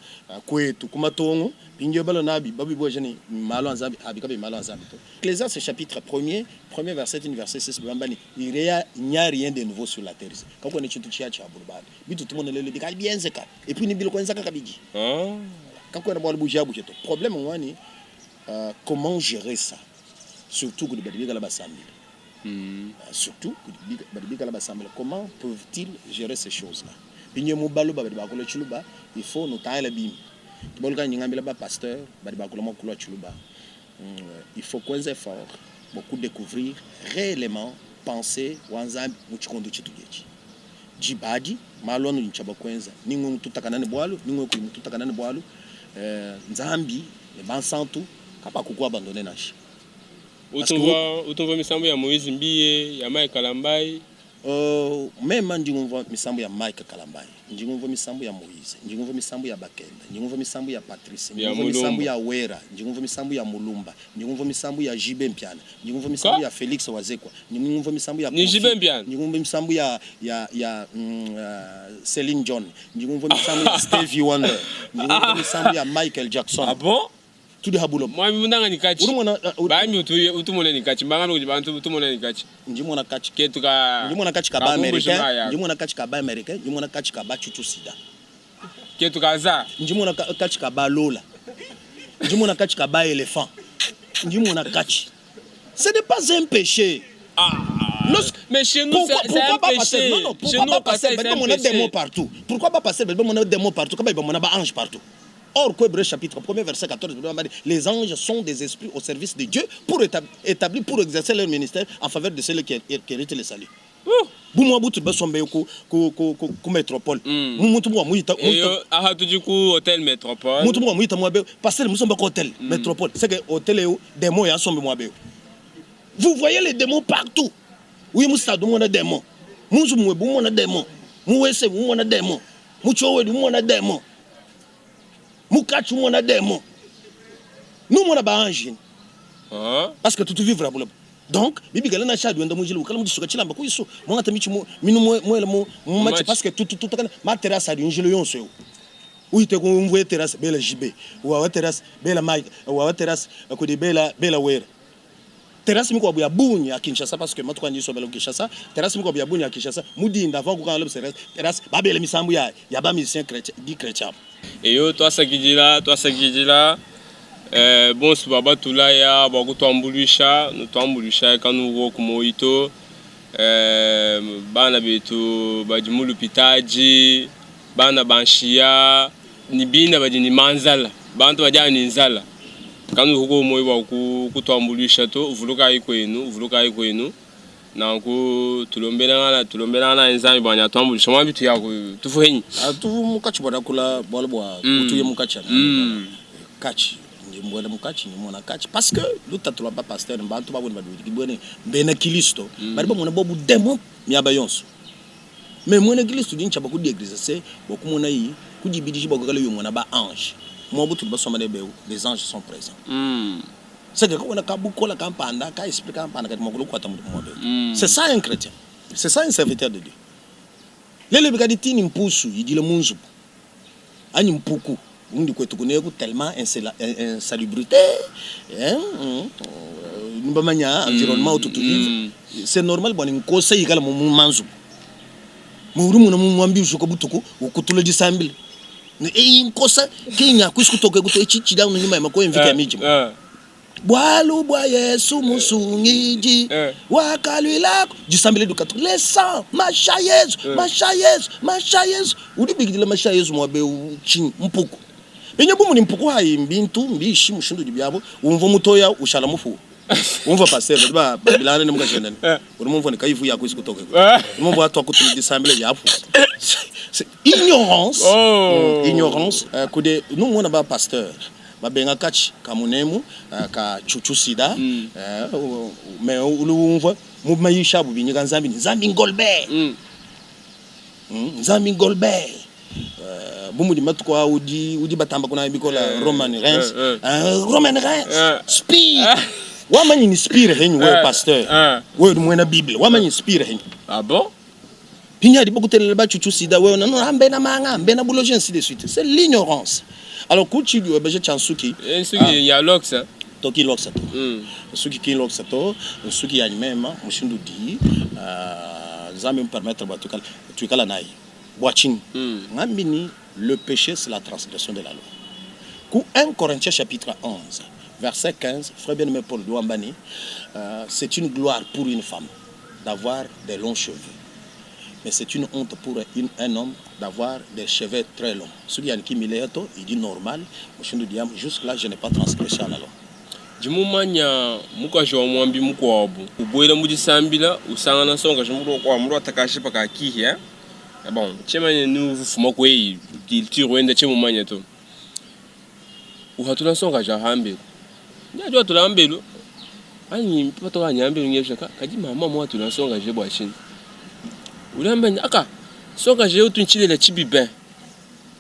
kwetu kumatongo pinjo balo nabi babi bojeni malo nzambi abikabi malo nzambi to. Ecclésiaste chapitre 1er, premier verset 1 verset 6 bambani il n'y a rien de nouveau sur la terre. Kako ni chintu chia cha bulubali. Bitu tumone lele bikali bienzeka et puis ni biloko enzaka kabiji. Ah. Kakuena bualu bujiabuja to. Probleme ngua ne comment gerer ça surtout kudi badi bikala basambila. Surtout kudi badi bikala basambila comment peuvent-ils gerer ces choses là? Binye mu baluba badi bakula tshiluba il faut nutangila bimpe. Ke bualu kayi ndi ngambila ba pasteurs badi bakula muakulu wa tshiluba il faut kuenza effort bua ku decouvrir reellement pensee wa Nzambi mu tshikondo tshitudi etshi. Diba adi, malu anudi ntshiaba kuenza, ni ngwe mututakana ne bualu, ni ngwe kuyi mututakana ne bualu, Nzambi ne bansantu kabakuku abandonner nansha. Parce que Utu umvua misambu ya Moïse Mbiye, ya Mike Kalambay? Mema ndi ngumvua misambu ya Mike Kalambay, ndi ngumvua misambu ya Moïse, ndi ngumvua misambu ya Bakenda, ndi ngumvua misambu ya Patrice, ndi Ya ngumvua misambu Mulumba. ya Werra, ndi ngumvua misambu ya Mulumba, ndi ngumvua misambu ya JB Mpiana, Ndi ngumvua misambu Ka? ya Felix Wazekwa, ndi ngumvua misambu ya Ni Koffi, JB Mpiana? ndi ngumvua misambu ya ya ya Celine John, ndi ngumvua misambu ya Stevie Wonder, ndi ngumvua misambu ya Michael Jackson. Ah bon? Tudi ha buloba. Mwambi mundanga ni Udi katshi. mona uh, udi- Bambi utu utumona ni katshi. Mbanga kudi bantu utumona ni katshi. ndi mona katshi Ketu ka ndi mona katshi ka ba ka bumbushi américain, maya. ndi mona katshi ka ba américain, ndi mona katshi ka ba chuchu sida. Ketu ka za. Ndi mona katshi ka ba lola. Ndi mona katshi ka ba elephant. Ndi mona katshi. Ce n'est pas un péché. Ah. Lorsque, Mais chez nous, pourquoi, c'est un pourquoi pas passer péché. Non, non, Chez pourquoi nous, pas passer c'est Badi un bamona péché. démon partout. Pourquoi pas passer Badi bamona démon partout. Kaba bamona ba ange partout. Or, Hébreux chapitre 1er verset 14, les anges sont des esprits au service de Dieu pour établir, pour exercer leur ministère en faveur de ceux qui héritent le salut. Bu muabu tudi basombe ku, ku, ku, ku, ku métropole. Mu muntu mwa muita, muita. Eyo, aha tudi ku hotel métropole. Muntu mwa muita muabe, pasteur musomba ku hotel métropole. C'est que hotel eu démon ya sombe muabe. Vous voyez les démons partout. Oui, mu stade mona démon. Mu nzubu mwebu mona démon. Mu wese mona démon. Mu chowe mona démon. Mu kachu mona démon. Nous mona ba ange. Ah. Parce que tout vivre à buloba. Donc, bibi galana sha duenda mujili ukala mudisuka chilamba kuisu. Mwanga michi mu minu mwe mwele mu mu match Match. parce que tout tout tout kana ma terrasse adi njilo yonso yo. Uite ku mvwe terrasse bela JB. Wa wa terrasse bela Mike, wa wa terrasse kudi bela bela Wera. Terrasse miko ya Bunya ya Kinshasa parce que matuka ndiso bela Kinshasa. Terrasse miko ya Bunya ya Kinshasa. Mudinda avant ku kana terrasse terrasse babele misambu ya ya ba musicien chrétien dit chrétien. Eyo twasakidila twasakidila eh, bonso baba tulaya bua kutuambuluisha nutuambuluisha kanuko ku moyito eh, bana betu badi mu lupitadi bana ba nshiya ni bina badi ni manzala bantu badi anu ni nzala kanuko ku moyo bua kutuambuluisha to vulukayi kwenu vulukayi kwenu nanku tulombelangana tulombelangana nzambi bua atuambuluisha mwambi tuyaku tufuhenyi Atu mukachi bwa kula bwalo bwa utuye mukachi kachi ndi mbwele mukachi ni mona kachi parce que lutatu lwa ba pasteur mbantu babone badwidi bwene mbena Kristo bari bamona bobu démon miaba yonso mais mwene Kristo di nchaba kudi église c'est bokumona yi kudibidiji bokakala yo mona ba ange mwa butu basoma ne beu les anges sont présents c'est que kona kabukola kampanda ka esprit kampanda kati mokolo kwata mutu mwa beu c'est ça un chrétien, c'est ça un serviteur de Dieu. Lele bikadi tini mpusu yidile munzubu anyi mpuku undi kwetu kuneku tellement insalubrité hein nibamanya environnement où tu vives c'est normal bwana nkosa yikala mu manzubu muri muna mu mwambi ushuka butuku ukutula disambile ne eyi nkosa kinya kwisi kutoka kuto echi chida nyuma ya makoye mvika miji bwalu bwa Yesu musungiji wakalwilako jisambile dukatu le sang masha Yesu masha Yesu masha Yesu udibikidila masha Yesu mwabe uchini mpuku benye bumu ni mpuku hayi mbintu mbishi mushindu dibyabo umva mutoya ushala mufu umva pasteur ba babilana ne mukajendane uri mumva ni kayivu yako isi kutoka mumva atwa kutuli disambile yafu. C'est ignorance. Oh. Ignorance kude nous mona ba pasteur babenga kachi kamunemu ka chuchu sida mais ulumva mu mayisha bubinyika nzambi nzambi ngolbe nzambi ngolbe bumudi matuko udi udi batamba kuna bikola Roman Reigns Roman Reigns speed wamanyi ni speed henyu we pasteur we mwena bible wamanyi speed henyu. Ah bon? Pinya di beaucoup ba chuchu sida we non ambe na manga ambe na buloje ainsi de suite, c'est l'ignorance. Alors kuchi du beje chansuki Nsuki ya lox. Toki lox to suki ki lox to suki ya mema mushindu di nzambe me permettre ba tukala tukala nai bwachini ngambini le péché c'est la transgression de la loi. Ku 1 Corinthiens chapitre 11 verset 15, frère bien-aimé Paul udi wamba ne, C'est une gloire pour une femme d'avoir des longs cheveux, mais c'est une honte pour une, un homme d'avoir des cheveux très longs. Soki yani ki mileya to, idi normal, mushindu udi yamba, jusque là je n'ai pas transgressé à la loi. Ndi mumanya mukaji wa muambi mukuabu ubuela mu disambila usangana nsongakaji muluata kashipa ka kihi. Bon, tshimanye ni ufuma kueyi culture wenda tshimumanya to. Uhatula nsongakaji ahambelu. Ndi adi watula ambelu anyi patoka anyi ambelu ngebisha ka kadi mama muatula nsongakaji bua tshinyi? Udi wamba ne aka nsongakaji eu utu ntshilela tshibi ben.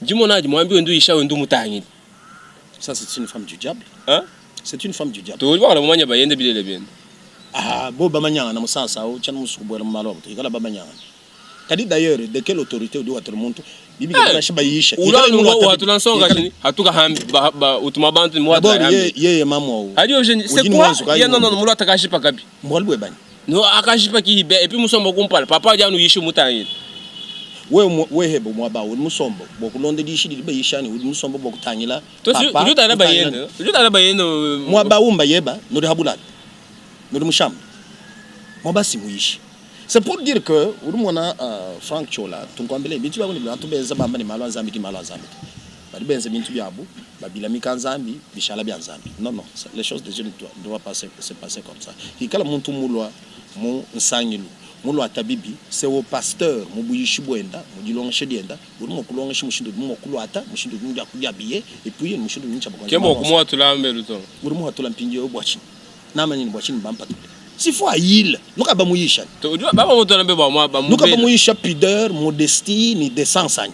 Ndimona adi muambi wenda uyisha wenda umutangila. Ça c'est une femme du diable. Hein? C'est une femme du diable. To udi bakala mumanya bayende bilele biende. Ah, bo bamanyangana musansa au tshiena musue kubuela mu malu abu to. Ikala bamanyangana. Kadi d'ailleurs de quelle autorité udi watula muntu bibi Eh, nansha bayisha. Ula Ikala nunga mulwata watula nsonga shini hatuka hambi ba, ba utuma bantu mu D'abord hambi. ye yeye mamu au. Hadi obje c'est Udi ni quoi? mwanzo kayi Ya non non ngombe. mulwata kashipa kabi. Mbwalu bwe bani. No akashipa kihibe et puis musomba kumpala papa adi anu yishu mutangila. We wehebo mwaba udi musombo bokulonda dishi didi bayishani udi musombo bokutangila. To si Papa, udi utala kutangila. bayende. Udi utala bayende. Mwaba umba yeba nudi habulala. Nudi mushamba. Mwaba si muyishi. C'est pour dire que udi mona Frank Chola tunkwambile bintu byabo ni bantu benza bamba ni malu a Nzambi ki malu a Nzambi. Badi benza bintu byabo babilamika Nzambi bishala bya Nzambi. Non non, ça, les choses de Dieu ne doivent pas se passer comme ça. Hikala muntu mulwa mu nsangilu mulwa tabibi c'est au pasteur mu buyishi bwenda mu dilongesha dienda udi mua kulongesha mushindu udi mua kulwata mushindu udi mua kudiabiye et puis mushindu udi mua Kembo kumwatula ambelu to. udi mua tula mpindieu bua tshinyi namanya ni bua tshinyi bampatule si faut ayila nuka bamuyisha To udi baba mutula mbe ba mwa ba nuka mubela. bamuyisha pudeur modestie ni décence anyi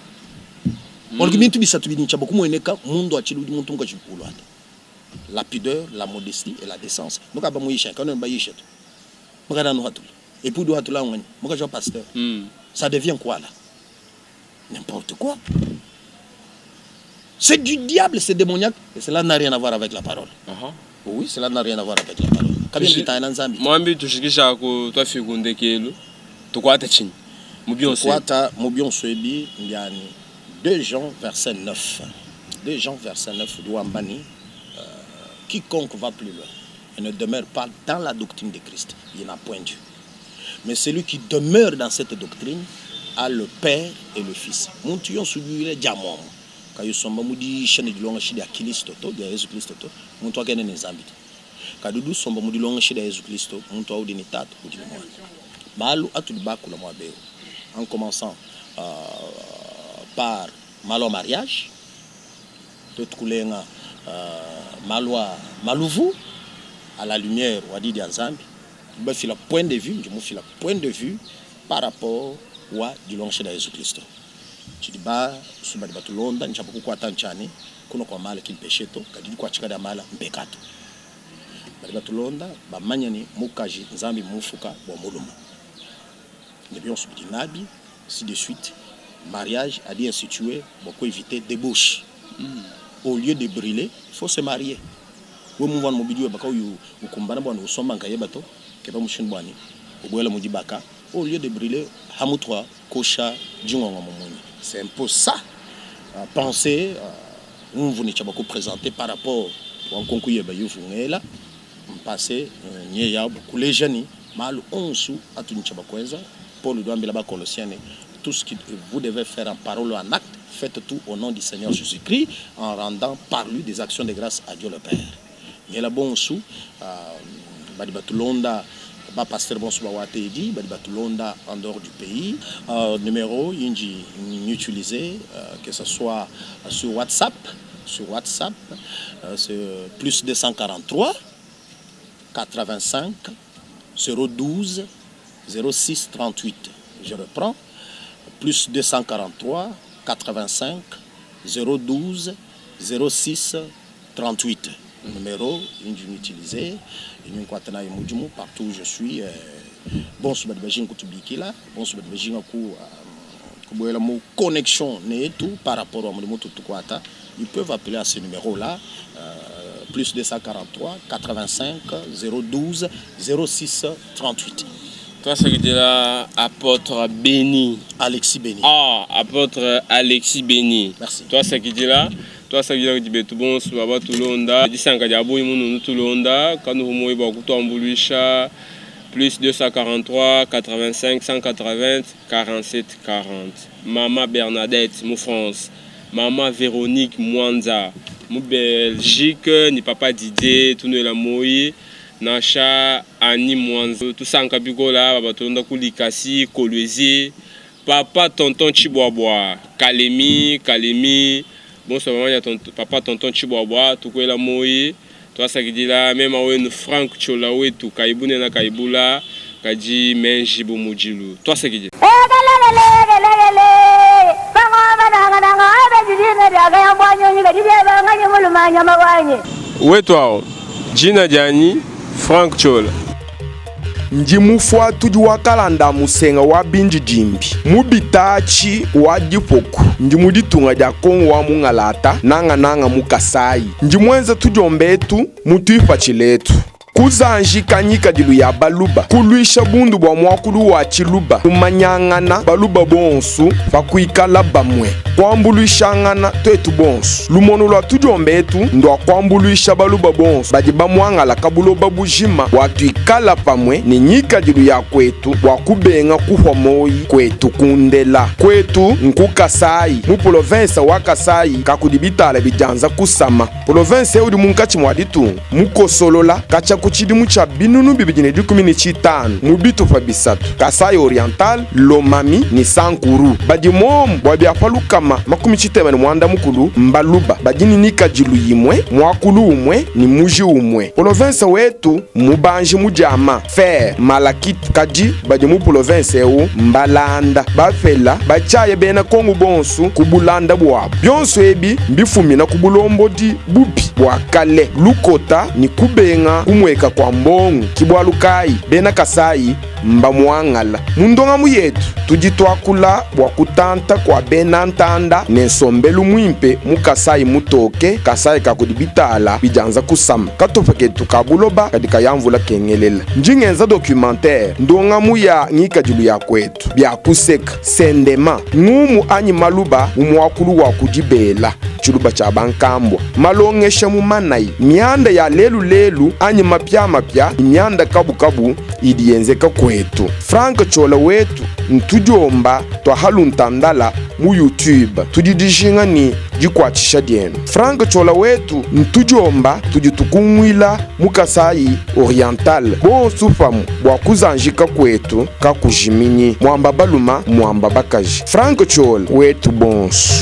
mm. Bintu bisatu bidi ntsha bokumueneka mundu achili udi muntu mukaji kulwata la pudeur, la modestie et la décence. Nuka bamuyisha kana bayisha to mukana no hatula et puis do hatula ngani mukaji wa pasteur. Ça devient quoi là? N'importe quoi. C'est du diable, c'est démoniaque et cela n'a rien à voir avec la parole. Aha. Oui, cela n'a rien à voir avec la parole. Kabia bitana nzambi. Mwambi tushikisha ku twafika kundekelu tukwata tshinyi mu byonse. Kwata mu byonso ebi mbyani 2 Jean verset 9. 2 Jean verset 9 udi wamba ni quiconque va plus loin et ne demeure pas dans la doctrine de Christ, il n'a point Dieu. Mais celui qui demeure dans cette doctrine a le Père et le Fils. Muntu yonso udi uyila dia muamua kayusomba mu diyisha ne dilongesha dia Kilisto to, dia Yezu Kristo to, muntu akene ne Nzambi to. Kadi udi usomba mu dilongesha dia Yezu Kristo, muntu au udi ne Tatu, udi ne Muana. Malu atudi bakula muaba eu, en commençant par malu a mariage, tuetu kulenga malu a maluvu à la lumière wa di dia Nzambi, bafila point de vue, ndi mufila point de vue par rapport wa dilongesha dia Yezu Kristo. Tshidi basu badi batulonda ntshia kukuata ntshani kuno kwa mala ki mpeshe to, kadi dikuatshika dia mala mpekato. Badi batulonda bamanya ni mukaji Nzambi mufuka bua mulume. Ne bionso bidi nabi, si de suite, mariage adi institué bua kueviter débauche. Au lieu de brûler, il faut se marier. We mumvua ne mubidi weba kauyi ukumbana bua ne usomba nkayeba to, keba mushindu bua ne ubuela mu dibaka. Au lieu de brûler, hamutua kosha dingonga mu munyi. C'est un peu ça. Penser, umvu ne tshia bua kupresenter par rapport wa nkonko yeba yuvu ngela, mpase, nye ya kuleja ni malu onsu atudi tshia bua kuenza. Paul udi wambila ba Colossiens ne, tout ce que vous devez faire en parole ou en acte, faites tout au nom du Seigneur Jésus-Christ, en rendant par lui des actions de grâce à Dieu le Père. Ngela bonsu, badi batulonda, ba pasteur bonsu ba watedi, badi batulonda en dehors du pays. Numéro yinji utilisé, que ce soit sur WhatsApp, sur WhatsApp, c'est plus 243 85 012 06 38. Je reprends, plus 243 85 012 06 38. Numéro yinji utilisé, yinji kwatana yimudimu partout où je suis. Bon, soba de bajinga kutubikila, bon, soba de bajinga ku kubuela mu connexion ne tout par rapport à mudimu tutukwata. Ils peuvent appeler à ce numéro-là, plus 243 85 012 06 38. Toi, c'est que là, apôtre Béni. Alexis Béni. Ah, apôtre Alexis Béni. Merci. Toi, c'est qui dit là, Tuasakidila kudi betu bonso ba batulonda. Disanka dia bungi mununu tulonda. Kanuhu muoyo bua kutuambuluisha. Plus 243 85 180 47 40. Mama Bernadette mu France. Mama Veronique Mwanza mu Belgique ni papa Didier tunuela moyi. Nansha Annie Mwanza tusanka bikola ba batulonda ku Likasi, Kolwezi. Papa tonton Tshibuabua Kalemi Kalemi bonso bamanya tonton, papa tonton Tshibuabua tukuela moyi tuasakidila mema wenu Franck Ciola wetu kayi bunena kayi bula kadi menji bu mudilu tuasakidila. Wetu awu djina dianyi Franck Ciola. Ndi mufuatudi wa kalanda a musenga wa bindidimbi mu bitaatshi wa dipoku. Ndi mu ditunga dia Kongo wa mungalata, nangananga mu Kasayi. Ndi muenza tudiomba etu mu tuipatshila etu. Kuzanjika ngikadilu ya Baluba, kuluisha bundu bua muakulu wa Tshiluba, kumanyangana Baluba bonsu pa kuikala bamue, kuambuluishangana tuetu bonsu. Lumonu lua tudiomba etu ndua kuambuluisha Baluba bonsu badi bamuangalaka buloba bujima bua tuikala pamue ne ngikadilu ya kuetu bua kubenga kuhua moyi kuetu kundela. Kuetu nku Kasayi, mu polovensa wa Kasayi kakudi bitala bidianza kusama. Polovensa eu udi munkatshi mua ditunga, mukosolola katshia ku tshidimu tshia 2015 mu bitupa bisatu, Kasaï Oriental, Lomami ne Sankuru. Badi momu bua bia pa 360 mbaluba badi ne nikadilu yimue, muakulu umue ne muji umue. Polovensa wetu mmubanji mu diama, fer, malachite, kadi badi mu polovensa eu mbalanda, bapela, batshiaya bena Kongu bonsu ku bulanda buabu. Bionso ebi mbifumina ku bulombodi bubi bua kale, lukota ne kubenga kumueka kua mbongu. Ki bualu kayi bena Kasayi mbamuangala. Mu ndongamu yetu tudi tuakula bua kutanta kua bena ntanda ne nsombelu muimpe mu Kasayi mutoke, Kasayi ka kudi bitala bidianza kusama. Katupa ketu ka buloba kadi kaya mvula kengelela. Ndi ngenza documentaire, ndongamu ya ngikadilu ya kuetu, bia kuseka, sendema, ngumu anyi maluba mu muakulu wa ku dibela, tshiluba tshia bankambua, malongesha mu manayi, mianda ya lelu lelu anyi mapiamapia ne mianda kabukabu idi yenzeka kuetu. Franck Ciola wetu ntudiomba tua Haluntandala mu YouTube. Tudi dijinga ne dikuatshisha dienu. Franck Ciola wetu ntudiomba tudi tukunguila mu Kasaï Oriental bonsu pamue bua kuzanjika kuetu kakujiminyi. Muamba baluma muamba bakaji. Franck Ciola wetu bonsu.